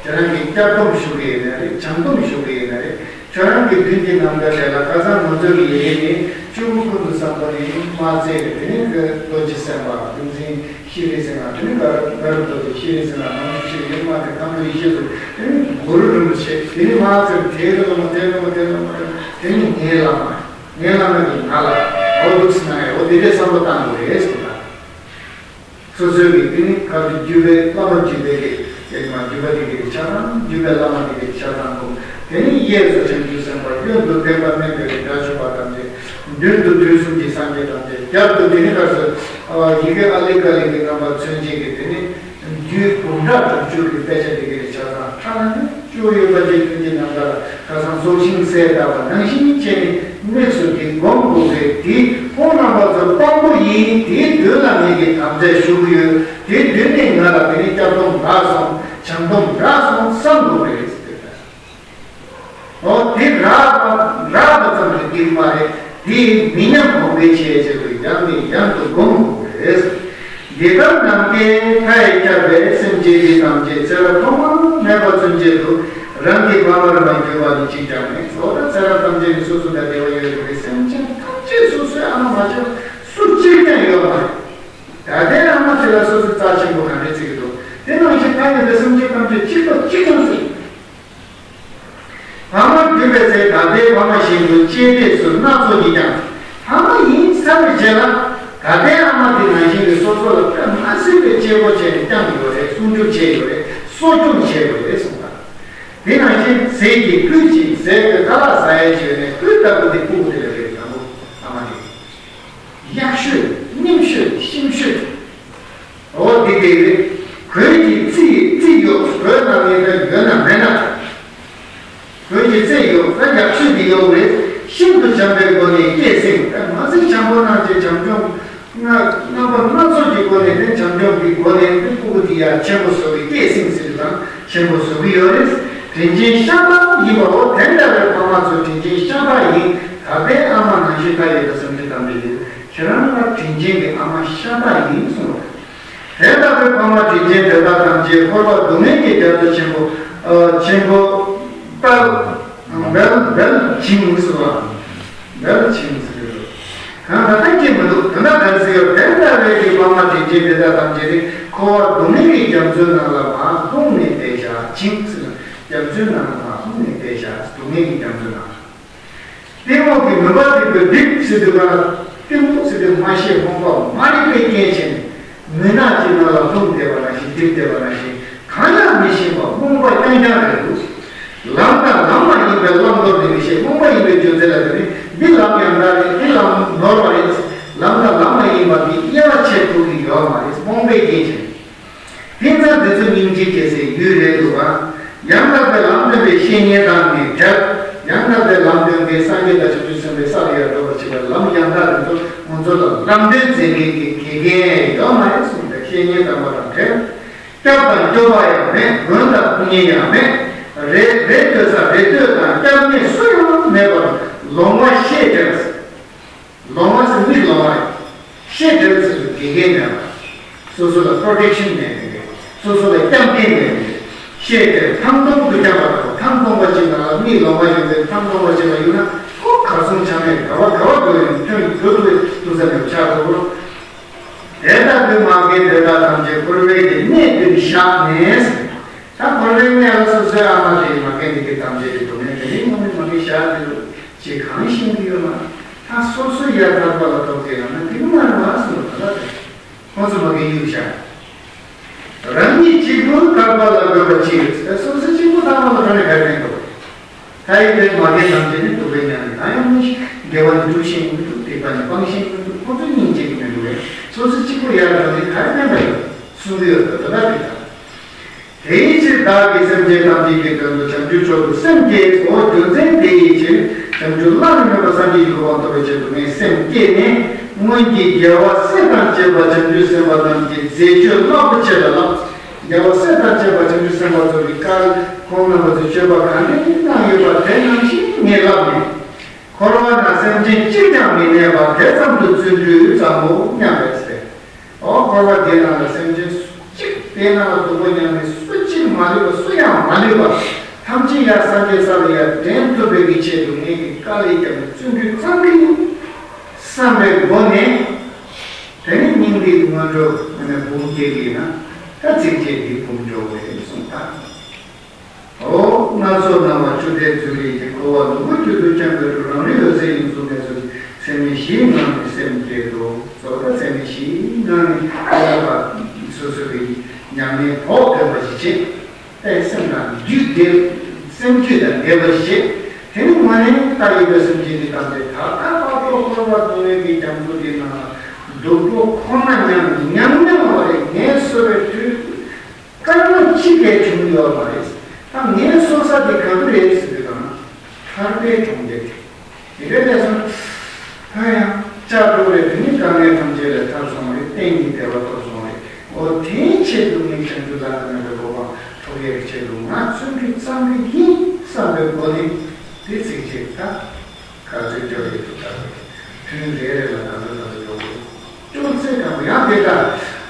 ཁྱེད་རང་གིས་སྐྱབས་སྡོམ་ཞུ་གི་ཡིན་ན་རེད། བྱང་སྡོམ་ཞུ་གི་ཡིན་ན་རེད། ཁྱེད་རང་གི་མདུན་གྱི་རྣམ་ཐར་དེ་ལ་ཁ་སང་ང་ཚོ་གི་ཡི་གེ་ནི་བཅུ་དགུ་ཀུན་ཏུ་བཟང་པོ་ནས་མར་བཙལ་ཏེ། དེ་ནས་ཀྱི་རྡོ་རྗེ་སེམས་དཔའ། ཡོངས་འཛིན་ཤྲཱི་སེང་གེ། དེ་ནས་ག་ག་རུ་རྡོ་རྗེ། ཤྲཱི་སེང་གེ། ནང་ཤྲཱི་ཡོན་མ། དེ་ཁམས་ལུགས་ཡེ་ཤེས་སོགས། དེ་ནས་གུ་རུ་རིན་པོ་ཆེ། དེ་ནས་མར་བཙལ་ཏེ་དེའི་སློབ་མ་དེའི་སློབ་མ་དེའི་སློབ་མ་རེད། དེ་ནས་ངའི་བླ་མ། ངའི་བླ་མ་གིས་ང་ལ་འོ་འདུག་སེ་གནང་ཡ། འོ་དེ་འདྲའི་བསམ་བློ་བཏང་དགོས་རེད་ཟེར་ད། སོ་སོའི་གི་དེ་ནི་ག་དུས་བརྒྱུད་པའི་བླ་མ་བརྒྱུད་པའི་གི་ཡོད་མ། བརྒྱུད་པ་དེ་གི་ཆ་ཚང་། བརྒྱུད་པའི་བླ་མ་དེ་གི་ཆ་ཚང་དགོས། དེ་ནི་གཡས་སུ་བྱང་ཆུབ་སེམས་དཔའ། གཡོན་དུ་ཕན་པ་སྨན་པའི་གི་དགྲ་བཅོམ་པ་ཐམས་ཅད། མདུན་དུ་དུས་གསུམ་གྱི་སངས་རྒྱས་ཐམས་ཅད། རྒྱབ་ཏུ་དེ་ནི་ག་ཚོད། ཡི་གེ་ཨ་ལི་ཀ་ལི་གི་རྣམ་པ་མཚོན་བྱེད་ཀྱི་དེ་ནི་རྒྱུད་འབུམ་ཕྲག་དྲུག་ཅུ་གི་དཔེ་ཆ་དེ་གི་ཆ་ཚང་། ཁ་ནང་ནི་སྐྱོ་ཡོད་པ་ཅིག་ཀུན་གྱི་རྣམ་ཐར་ལ་ཁ་སང་ཚོགས་ཞིང་གསལ་བཏབ་པ་ནང་བཞིན་བྱས་ནས་དམིགས་སུ་དེ་སྒོམ་དགོས་རེད། དེ་ཁོང་རྣམ་པ་ཚོ་དཔང་པོ་ཡིན། དེའི་མདུན་ལ་ངས་ཀྱི་དམ་བཅའ་ཞུ་གི་ཡོད། དེའི་མདུན་ནས་ང་ལ་དེ་ནི་སྐྱབས་སྡོམ་རག་སོང་། བྱང་སྡོམ་རག་སོང་བསམ་དགོས་རེད་ཟེར། འོ་དེ་རག་པ་རག་པ་ཙམ་གྱིས་འགྲིག་མ་རེད། དེ་མི་ཉམས་གོང་འཕེལ་བྱེད་ཆེད་དུ་ཡང་ནས་ཡང་དུ་སྒོམ་དགོས་རེད། འདི་ལྟར་ནམ་མཁའི་མཐའ་ཡས་ཁྱབ་པའི་སེམས་ཅན་འདི་ཐམས་ཅད་ཚེ་རབས་ཐོག་མ་མེད་པ་ཚུན་ཆད་དུ་རང་གི་ཕ་མར་མ་གྱུར་པ་ནི་གཅིག་ཀྱང་མེད། འོ་ད་ཚེ་རབས་ཐམས་ཅད་ནི་སོ་སོ་དང་འབྲེལ་བ་ཡོད་པའི་སེམས་ཅན་ཐམས་ཅད་སོ་སོའི་ཨ་མ་མ་གྱུར་སུ་གཅིག་ཀྱང་ཡོད་མ་རེད། ད་ལྟའི་ཨ་མ་དེ་ལ་སོ་སོའི་རྩ་ཆེན་པོ་ག་འདྲས་བརྩི་གི་འདུག་དེ་ནང་བཞིན་མཐའ་ཡས་པའི་སེམས་ཅན་ཐམས་ཅད་གཅིག་པ་གཅིག་ཀྱང་བརྩི། ཕ་མར་གྱུར་པའི་ཚེ་ད་ལྟའི་ཕ་མ་བཞིན་དུ་གཅེས་སྤྲས་སུ་སྣ་ཚོགས་ཀྱིས་ཀྱང་། ཕ་མ་ཡིན་ཚར་བའི་རྗེས་ལ་ད་ལྟའི་ཨ་མ་དེ་ནང་བཞིན་གྱི་སོ་སོ་ལ་དཔེ་མ་སྲིད་པའི་གཅེས་སྒོ་བྱས་ནས་བསྐྱངས་ཡོད་རེད། སྲུང་སྐྱོབ་བྱས་ཡོད་རེད། གསོ་སྐྱོང་བྱས་ཡོད་རེད་གསུངས་པ། དེ་ནང་བཞིན་ཟས་ཀྱི་སྤུས་ཀྱི་ཟས་ཀྱི་ཁ་ལག་ཟ་ཡས་བྱས་ནས་སྤུས་ལྟ་བུ་དེ་ཕྲུ་གུ་དེ་ལ་རེད། དང་པོ་ཨ་མ་དེ། གཡག་ཤོད་རྙིང་ཤོད་ཤིང་ཤོད། འོ་དེ་དེ་རེད། གོས་ཀྱི་རྩི་རྩི་ཡོད་གོས་ནང་ནས་ད་ཡོད་ན་མེད་ན། གོས་ཀྱི་རྩི་ཡོད་ད་གཡག་ཤོད་དེ་ཡོད་རེད། ཤིན་ཏུ་འཇམ་པའི་སྒོ་ནས་སྐད་སྲིང་ད་མ་ཟིག་འཇམ་པོ་གནང་བྱས་འཇམ་སྐྱོང་། སྔ་སྔ་པ་སྣ་ཚོགས་ཀྱི་སྒོ་ནས་ནི་བྱམས་སྐྱོང་གི་སྒོ་ནས་ནི་ཕྲུ་གུ་དེ་ཡར་ཆེན་པོ་བཟོ་གི་སྐད་སྲིང་ཟེར་དུས་དང་ཆེན་པོ་བཟོ་གི་ཡོད་རེད། དྲིན་ཆེན་ཤ་སྟག་ཡིན་པའོ། དེ་འདྲ་བའི་ཕ་མ་ཚོ་དྲིན་ཆེན་ཤ་སྟག་ཡིན། ད་ལྟའི་ཨ་མ་ནང་བཞིན་ད་ཡོད་པ་བསམ་གྱི་དམ་པའི་ཡིན། ཁྱེད་རང་ལ་དྲིན་ཆེན་གྱི་ཨ་མ་ཤ་སྟག་ཡིན་གསུངས་པ་རེད། དེ་ལྟ་བུའི་ཕ་མ་དྲིན་ཆེན་དེ་དག་ཐམས་ཅད་འཁོར་བ་སྡུག་བསྔལ་གྱི་རྒྱ་མཚོ་ཆེན་པོ་ཆེན་པོ་ལྟར་བེལ་བེལ་འཆིང་གསུངས་པ། འདིར་ཕྱིན་ཟེར་གྱི་འདུག་གང་ལྟར་ཐབས་ཀྱིས་མི་འདུག་དོན་དག་ག་རེ་ཟེར་ཡོད། དེ་ལྟ་བས་ཀྱི་དབང་མ་དྲིན་ཆེན་དེ་དག་ཐམས་ཅད་ནི་འཁོར་བ་སྡུག་བསྔལ་གྱི་རྒྱ་མཚོའི་ནང་ལ་མར་ལྷུང་ནས་བསྡད་བཞག་ཅིང་ཟེར་ན། རྒྱ་མཚོའི་ནང་ལ་མར་ལྷུང་ནས་བསྡད་བཞག་སྡུག་བསྔལ་གྱི་རྒྱ་མཚོའི་ནང་། གཏི་མུག་གི་མུན་པ་འདི་ཀོ་སྒྲིབ་ཟེར་དུས་ག་ལ་གཏི་མུག་ཟེར་དུས་མ་ཤེས་རྨོངས་པ་མ་རིག་པའི་རྐྱེན་བྱས་ནས་མུན་ནག་ཅིག་ནང་ལ་ལྷུང་བསྡད་པ་ནང་བཞིན་སྒྲིབ་བསྡད་པ་ནང་བཞིན། གང་ཡང་མི་ཤེས་པ་རྨོངས་པ་རྐྱང་རྐྱང་རེད་འདུག་ལམ་དང་ལམ་མ་ཡིན་པའི་བླང་དོར་ནི་མི་ཤེས། རྨོངས་པ་ཡིན་པའི་རྒྱུ་མཚན་ལ་བརྟེན་ནས་འདི་ལམ་ཡང་དག་རེད། འདི་ལམ་ནོར་བ་རེད། ལམ་དང་ལམ་མ་ཡིན་པ་འདི་དབྱེ་བ་ཕྱེ་ཐུབ་ཀྱི་ཡོད་མ་རེད། རྨོངས་པའི་རྐྱེན་བྱས། དེང་སང་འདི་ཚོ་སྙིང་རྗེ་སྐྱེ་སའི་ཡུལ་རེད་འདུག་ག་ཡང་དག་པའི་ལམ་སྟོན་པའི་བཤེས་གཉེན་དང་ནི་འབྲལ། ཡང་དག་པའི་ལམ་སྟོན་མཁན་སངས་རྒྱས་དང་བྱང་ཆུབ་སེམས་དཔའི་ས་ལ་ཡང་འགྲོ་བར་བྱེད་པའི་ལམ་ཡང་དག་རེད་འདུག་ཁོང་ཚོ་ལ་ལམ་སྟོན་མཛད་མཁན་གྱི་དགེ་རྒན་ཡོད་མ་རེད་གསུངས་པའི་བཤེས་གཉེན་དམ་པ་དང་འབྲལ། སྐྱབས་དང་སྐྱོབ་པ་ཡང་མེད། མགོན་དང་སྐུ་གཉེར་ཡང་མེད། རེ་རེ་ལྟོས་ས་རེ་ལྟོས་དང་སྐྱབས་གནས་སུ་ཡང་མེད་པར་ལོང་བ་ཤེས་བྲལ། ལོང་བ་ཟེར་མིག་ལོང་བ་རེད། ཤེས་བྲལ་ཟེར་དུས་དགེ་རྒན་མེད་པ། སོ་སོ་ལ་པྲོ་ཊེག་ཤན་མེད་པ་རེད། སོ་སོ་ལ་སྐྱབས་མགོན་མེད་པ་རེད། ཤེས་བྲལ་ཐང་སྟོང་དུ་བསྐྱབས་པ་དང་ཐང་སྟོང་པ་ཅིག་ནང་ལ་མིག་ལོང་བ་ཡོད་པའི་ཐང་སྟོང་པ་ཅིག་ལ་ཡོད་ན་ཁོ་གར་སོང་ཆ་མེད་ག་བ་ག་བ་འགྲོ་ཡོང་ཐོན་འགྲོ་ཐུབ་པའི་ཐུག་ས་མེད་པ་ཆགས་འགྲོ་གི་རེད། དེ་ལྟ་བུའི་མ་རྒན་དེ་དག་ཐམས་ཅད་འཁོར་བའི་གི་གནས་བདུན་བཞག་ནས། ད་འཁོར་བའི་གནས་ལ་སོ་སོའི་ཨ་མ་དེ་མ་རྒན་དེ་གི་ཐམས་ཅད་དེ་དུ་མེད་དེ་ནི་དངོས་གནས་མ་རྒན་བཞག་དེ་རུ་ཅེས་གང་ཤེས་ཀྱི་ཡོད་མ་རེད། ད་སོ་སོ་ཡར་ཐར་པ་ལ་གཏོགས་དེ་ཡང་ན་དེ་གི་མ་རེད་མ་སོང་ད་ལ་དེ་ཁོང་ཚོ་མ་རྒན་གཡུག་བཞག་རང་ཉིད་གཅིག་པུ་ཐར་པ་ལ་འགོད་པ་ཅི་ཡོད་ཟེར། སོ་སོ་གཅིག་པུ་ཐར་པ་ལ་འགྲོ་ནས་ག་རེ་ཕན་ཐོགས། ད་ཡིན་པའི་མ་རྒན་ཐམས་ཅད་ནི་སྡུག་པའི་མྱང་འདས་གང་ཡང་མི་ཤེས། དགེ་བ་ནི་སྒྲུབ་ཤེས་མི་འདུག་སྡིག་པ་ནི་སྤང་ཤེས་མི་འདུག་ཁོ་ཚོ་སྙིང་རྗེ་གི་མི་འདུག་བས་སོ་སོ་གཅིག་པུ་ཡར་འགྲོ་ནས་ག་རེ་ཕན་པ་ཡོད་གསུང་གི་ཡོད་པ་ད་ལྟ་དེ་ལྟར། དེའི་ཕྱིར་བདག་གིས་སེམས་ཅན་ཐམས་ཅད་ཀྱི་དོན་དུ་བྱང་ཆུབ་མཆོག་ཏུ་སེམས་བསྐྱེད་དོ། རྒྱུ་མཚན་དེ་ཡི་ཕྱིར་བྱང་ཆུབ་བླ་ན་མེད་པ་སངས་རྒྱས་ཀྱི་གོ་འཕང་ཐོབ་པའི་ཆེད་དུ་ངས་སེམས་བསྐྱེད་ནས་སྔོན་གྱི་རྒྱལ་བ་སྲས་དང་བཅས་པ་བྱང་ཆུབ་སེམས་དཔའ་རྣམས་ཀྱི་མཛད་སྤྱོད་རླབས་པོ་ཆེ་ལ་བསླབ། རྒྱལ་བ་སྲས་དང་བཅས་པ་བྱང་ཆུབ་སེམས་དཔའ་ཚོ་གི་བཀའ་ཁོང་རྣམ་པ་ཚོས་སྤྱོད་པ་ག་འདྲ་ཞིག་གནང་ཡོད་པ་དེ་ནང་བཞིན་ངས་བསླབས་ནས། འཁོར་བ་ན་སེམས་ཅན་གཅིག་ཀྱང་མི་གནས་པ་དེ་ཙམ་དུ་བརྩོན་འགྲུས་བརྩམ་མོ་སྙམ་པས་ཟེར། འོ་འཁོར་བ་འདི་ནང་ལ་སེམས་ཅན་གཅིག་དེ་ནང་ལ་སྡུག་པོ་མྱངས་ནས་སུ་གཅིག་མ་ལུས་པ་སུ་ཡང་མ་ལུས་པ་ཐམས་ཅད་ཡར་སངས་རྒྱས་ས་ལ་ཡར་འདྲེན་ཐུབ་པའི་གི་ཆེད་དུ་ངས་ཀྱི་དཀའ་ལས་བརྒྱབ་ནས་བརྩོན་འགྲུས་བརྩམས་ཀྱི་ཡིན་བསམ་པའི་སྒོ་ནས། དེ་ནི་སྙིང་ཐིག་སྔོན་འགྲོ་ནས་འབུམ་སྐྱེ་གི་ཡིན་ན་ད་ཚིགས་བཅད་འདི་འབུམ་འགྲོ་བས་གསུངས་ད། འོ་སྣ་ཚོགས་སྣང་བ་བཅུ་དེ་རྫུ་འཕྲུལ་གྱིས་འཁོར་བ་ལོངས་སྐུ་རྒྱུད་དུ་བསྐྱངས་པའི་རུ་རང་རིག་འོད་གསལ་ཡིན་གསུངས་པའི་ཚུལ་གྱིས་ཚད་མེད་བཞིའི་ངང་ནས་སེམས་བསྐྱེད་དོ། གཙོ་བོ་ཚད་མེད་བཞིའི་ངང་ནས་བསླབ་པ་སོ་སོ་བའི་ཉམས་ལེན་བོགས་ཐོན་པ་ཞིག་བྱེད། དེ་སེམས་དང་རྒྱུད་འདྲེས་སེམས་རྒྱུད་དང་འདྲེས་པ་ཞིག་བྱེད། དེ་ནི་དངོས་གནས་ལྟ་ཡོད་པའི་སེམས་ཅན་འདི་ཐམས་ཅད་ད་ལྟ་བར་དུ་འཁོར་བ་སྡུག་བསྔལ་གྱི་རྒྱ་མཚོ་འདི་ནང་ལ་སྡུག་པོ་ཁོ་ན་མྱངས་མྱངས་མྱོང་བ་རེད། ངལ་གསོ་བའི་དུས། དཀའ་ངལ་གཅིག་ལས་བྱུང་ཡོད་མ་རེད། ད་ངལ་གསོ་ས་དེ་ག་དུ་རེད་ཟེར་དུས་དང་ཐར་པའི་གྲོང་ཁྱེར་དེ་རེད་ལས་སོང་། ད་ཡང་བཅར་འགྲོ་རེད། དེ་ནི་དཀའ་ངལ་ཐམས་ཅད་ལས་ཐར་སོང་རེད། གཏན་གྱི་བདེ་བ་ཐོབ་སོང་རེད། འོ་དེའི་ཆེད་དུ་ངས་བྱང་ཆུབ་བླ་ན་མེད་པའི་གོ་འཕང་ཐོབ་ཡས་ཀྱི་ཆེད་དུ་ང་བརྩོན་འགྲུས་བརྩམས་ཀྱི་ཡིན་བསམ་པའི་སྒོ་ནས་དེ་ཚིགས་བཅད་ད། ག་ཚོད་སྐྱོ་ཡོད་དུ་ལྟ་བས། ཐུན་རེ་རེ་ལ་ག་ཚོད་ག་ཚོད་ཡོང་གི་འདུག་སྐྱོ་ཚད་གང་ཡང་དེ་ལྟར།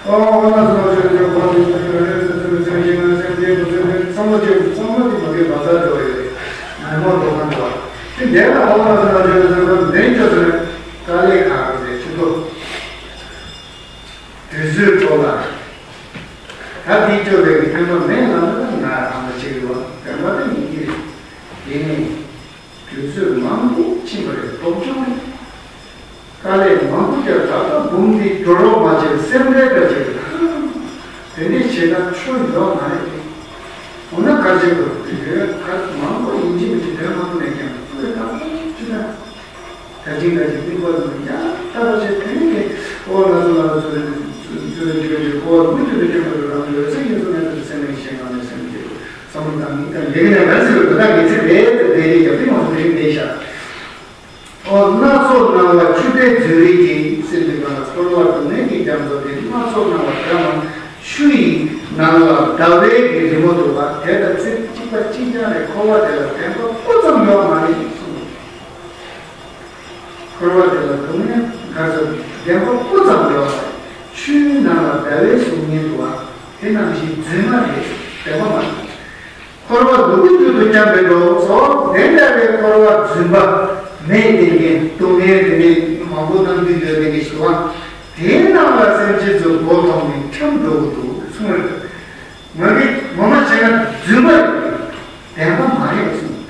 ཨོ་ཨོ་ན་སོ་ཅོ་ཅོ་ཁོ་ཚོ་ཚོ་ཚོ་ཚོ་ཚོ་ཚོ་ཚོ་ཚོ་ཚོ་བསམ་བློ་ཅོ་བསམ་བློ་དེ་མ་གཏོགས་བ་ཚ་འགྲོ་ཡོད་རེད། ང་མོ་དོ་ཁང་དུ་བ། དེ་འདས་ལ་ཨོ་ན་སོ་ཅོ་ཅོ་ཚོ་ཚོ་འདས་ཅོ་ཚོ་ནས་དཀའ་ལས་ཁག་རེད་ཆུ་ཚོ། དུས་ཚོད་འཕྲོ་བརླག་ད་དེ་སྐྱོ་བའི་གི་ཕན་པ་མེད་ལ་ན་ང་ཨ་མ་ཆེ་གི་བ་ཕན་པ་དེ་ཡིན་གྱི་རེད། དེ་ནས། དུས་ཚོད་མང་པོ་ཕྱིན་པ་རེད། དོགས་ཅོག་རེད། དཀའ་ལས་མང་པོ་བརྒྱབ་ད་ལྟ་འབུམ་འདི་སྒྲོལ་རོགས་མ་བྱས་སེམས་ཁྲལ་འདྲ་བྱས་ད། དེ་འདྲས་བྱས་ན་ཆོ་ཡོད་མ་རེད། འོ་ན་ག་བྱེད་དགོས་ ཡོད་ཁ་མང་པོ་ཡིན་གཅིག་མིན་གཅིག་དོན་མང་པོ་མེད་ཀྱང་ཁོ་ཡི་དང་ཅི་ད། ད་ཅིང་ད་ཅིང་མི་འགོ་དང་ཡང་ད་ད་ཆེ་དེ་ནི་ཨོ་ན་ཚོ་ན་ཚོ་ཚོ་ཚོ་ཚོ་ཚོ་ཀོ་མུ་ཏུ་དུ་ཅང་དུ་རང་ཡོད་ས་ཡིན་སོ་ན་ཚོ་སེམས་ནས་ཤེས་ང་ནས་སེམས་ཀྱི་བསམ་བློ་དང་ནི་དང་ཡེ་ནས་ང་ཚོ་ད་གི་ཚེ་རེད་དེ་རེད་ཡག་པོ་མང་པོ་རིག་བསྡད་ཤག་ཨོ་སྣ་ཚོགས་སྣང་བ་ཆུ་ཟླའི་རྫུན་རིས་ཀྱིས་ཟེར་བའི་སྒང་ལ་འཁོར་བ་སྡུག་བསྔལ་གྱི་རྒྱ་མཚོ་དེ་སྣ་ཚོགས་སྣང་བ་དགྲ་རྣམས་ཆུ་ཡི་ནང་ལ་ཟླ་བའི་གི་རི་མོ་འདུག་པ་དེ་དང་ཚིག་གཅིག་པ་གཅིག་རྐྱང་རེད། འཁོར་བ་དེ་ལ་བདེན་པ་སྤུ་ཙམ་ཡོད་མ་རེད་གསུངས། འཁོར་བ་དེ་ལ་སྡུག་བསྔལ་ག་ཚོད་བདེན་པ་སྤུ་ཙམ་ཡོད་པ་ཆུའི་ནང་ལ་ཟླ་བའི་གཟུགས་བརྙན་འདུག་པ་དེ་ནང་བཞིན་རྫུན་མ་རེད། བདེན་པ་མ་རེད། འཁོར་བ་ལུ་གུ་རྒྱུད་དུ་འཁྱམས་པའི་འགྲོ་ཚོགས་དེ་འདྲ་བའི་འཁོར་བ་རྫུན་པ་མེད་བསྡད་མཁན་སྡུག་བསྔལ་དེ་འདྲའི་མང་པོ་གནང་དུས་ཡོད་བསྡད་མཁན་ཞིག་འདུག་པ། དེའི་ནང་ལ་སེམས་ཅན་ཚོ་མགོ་ཐོག་ནས་འཁྱམས་འགྲོ་གི་འདུག་གསུངས་རེད། ང་གིས་ངོ་མ་བྱས་ན་རྫུན་པ་རེད། བདེན་པ་མ་རེད་གསུངས།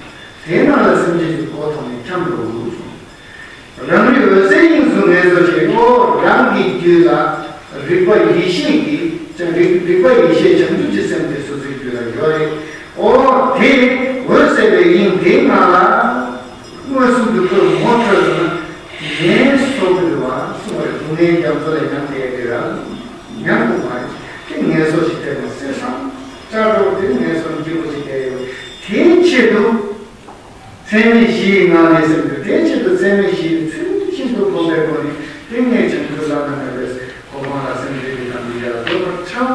དེའི་ནང་ལ་སེམས་ཅན་ཚོ་མགོ་ཐོག་ནས་འཁྱམས་འགྲོ་གི་འདུག་གསུངས། རང་རིག་འོད་གསལ་དབྱིངས་སུ་ངལ་གསོ་བྱེད། ཨོ་རང་གི་རྒྱུད་ལ་རིག་པ་ཡེ་ཤེས་ཀྱི་རིག་རིག་པ་ཡེ་ཤེས་བྱང་ཆུབ་ཀྱི་སེམས་དེ་སོ་སོའི་རྒྱུད་ལ་ཡོད་རེད། ཨོ་དེ་འོད་གསལ་བའི་དབྱིངས་དེའི་ནང་ལ་མངོན་སུམ་དུ་ཁོས་ངོ་འཕྲོད་སོང་ན་ངལ་གསོ་གི་རེད་བ་གསུངས་པ་རེད། སྡུག་བསྔལ་རྒྱ་མཚོ་ལས་ཡང་དེ་ཡ་དེ་རང་ཉམས་དགོས་མ་རེད། དེ་ངལ་གསོ་ཞིག་སྟེར་དགོས་སེམས་བཟང་ལྕགས་སྒྲོག་དེ་ངལ་གསོ་སྐྱིད་པོ་ཞིག་སྟེར་ཡོད། དེའི་ཆེད་དུ། ཚད་མེད་བཞིའི་ངང་ལས་སེམས་ཀྱི་དེའི་ཆེད་དུ་ཚད་མེད་བཞི་ནི་ཚུལ་བཞིན་དུ་སྒོམ་པའི་སྒོ་ནས་ཏིང་ངེ་འཛིན་དུ་བླ་ན་མེད་པའི་གོ་འཕང་ལ་སེམས་རེ་རེ་དང་མི་འབྲལ་བར་འགྲོ་བར་བྱ།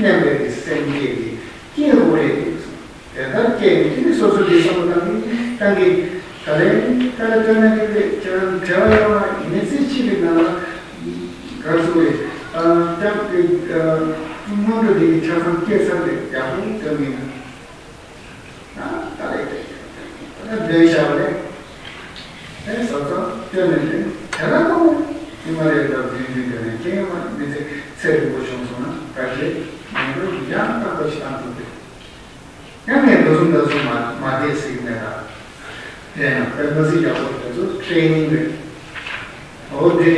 མནན་པའི་གི་སེམས་བསྐྱེད་དེ་སྐྱེ་དགོས་རེད། དེ་ལྟར་སྐྱེས་ནས་དེ་ནི་སོ་སོ་གི་བསམ་བློ་བཏང་གི་བཏང་གི་ག་ལེ་ག་ལེ་སྟོན་ན་གི་རེད། ཁྱེད་རང་བྲེལ་བ་ཡོད་མ་ཡིན་ན་ཚེ་གཅིག་གི་ནང་ལ་ག་ཚོད་རེད། སྐྱབས་དེ་སྔོན་འགྲོ་དེ་གི་ཆ་ཚང་སྐྱེས་ཚར་རེད། ཡག་པོ་སྟོན་གི་ཡིན། ད་ལྟ་ལས་ད་ལྟ་འདོན་བྱ་བ་རེད། ཨེ་ས་ཚ་སྟོན་ནས་རེད། དེ་ལ་ཁོང་ཉི་མ་རེ་ལ་རྒྱུན་རྒྱུན་དེ་ནས་སྐྱེ་ཡོང་བ་མི་ཚེ་ཚེ་རིང་པོ་བྱུང་སོང་ན་ད་རེས་ངན་པ་ཡང་དག་པ་ཞིག་བཏང་ཐུབ་རེད། ཡང་ངས་འདུ་འཛོམས་འདི་ཚོ་མ་མ་བསྡད་ཟིག་མེད་ད། དེ་ཡང་དཔེ་མི་སྲིད་ཡག་པོ་དེ་ཚོ་ཊེ་ནིང་རེད། འོ་དེ།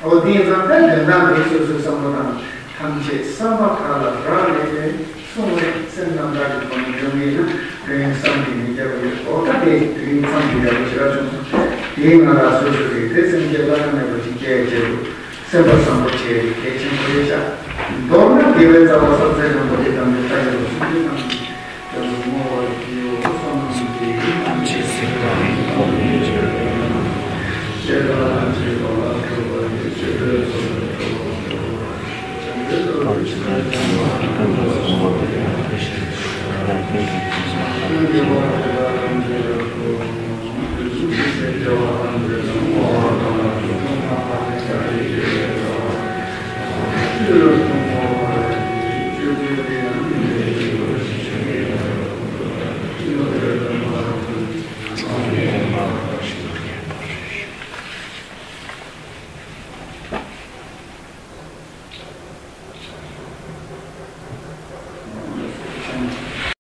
འོ་དེ་ཡིན་ཙང་ད་དོན་དག་འདི་སོ་སོའི་བསམ་བློ་དང་ཐམས་ཅད་བསམ་པ་ཐག་ལ་རག་ལས་ཏེ་གསུང་བའི་སེམས་རྣམ་དག་གི་སྒོ་ནས་འགྲོ་ངེས་ན་དུས་ཡུན་བསམ་གྱིས་མི་ཁྱབ་པ་ཡོད། འོ་ད་དེ་དུས་ཡུན་བསམ་གྱིས་ཡག་པོ་ཞེ་དྲག་བྱུང་སོང་། དེའི་ང་ལ་སོ་སོ་རེད་དེ་སེམས་ཅན་བླ་ན་མེད་པ་ཅིག་སྐྱེ་ཡ་བྱེད་དགོས། སེམས་པ་བཟང་པོ་བྱས་ཏེ་གལ་ཆེན་པོ་རེད་ཤག་མདོར་ན་དགེ་བའི་རྩ་བ་བསམ་གཟས་སྒྲོན་པོ་དེ་དམ་པའི་ལྟ་བ་སུམ་ཅུ་ཐམས་ཅད་ཀྱང་བསྔོ་བར་བགྱིའོ་གསུངས་ཏེ། ཐམས་ཅད་གཟིགས་པ་ཉིད་དུ་མོས་པ་ཡིས། བསྐྱེད་པ་ཐམས་ཅད་རྫོགས་ལ་ཐུག་པ་ཡིས། བསྐྱེད་པའི་རྫོགས་པའི་གྲོགས་པོ་གྲོགས་པོ། བྱང་ཆུབ་ཏུ་ཕྱིན་པ་ཐམས་ཅད་ཀྱང་བསྔོ་བ་ཡིས།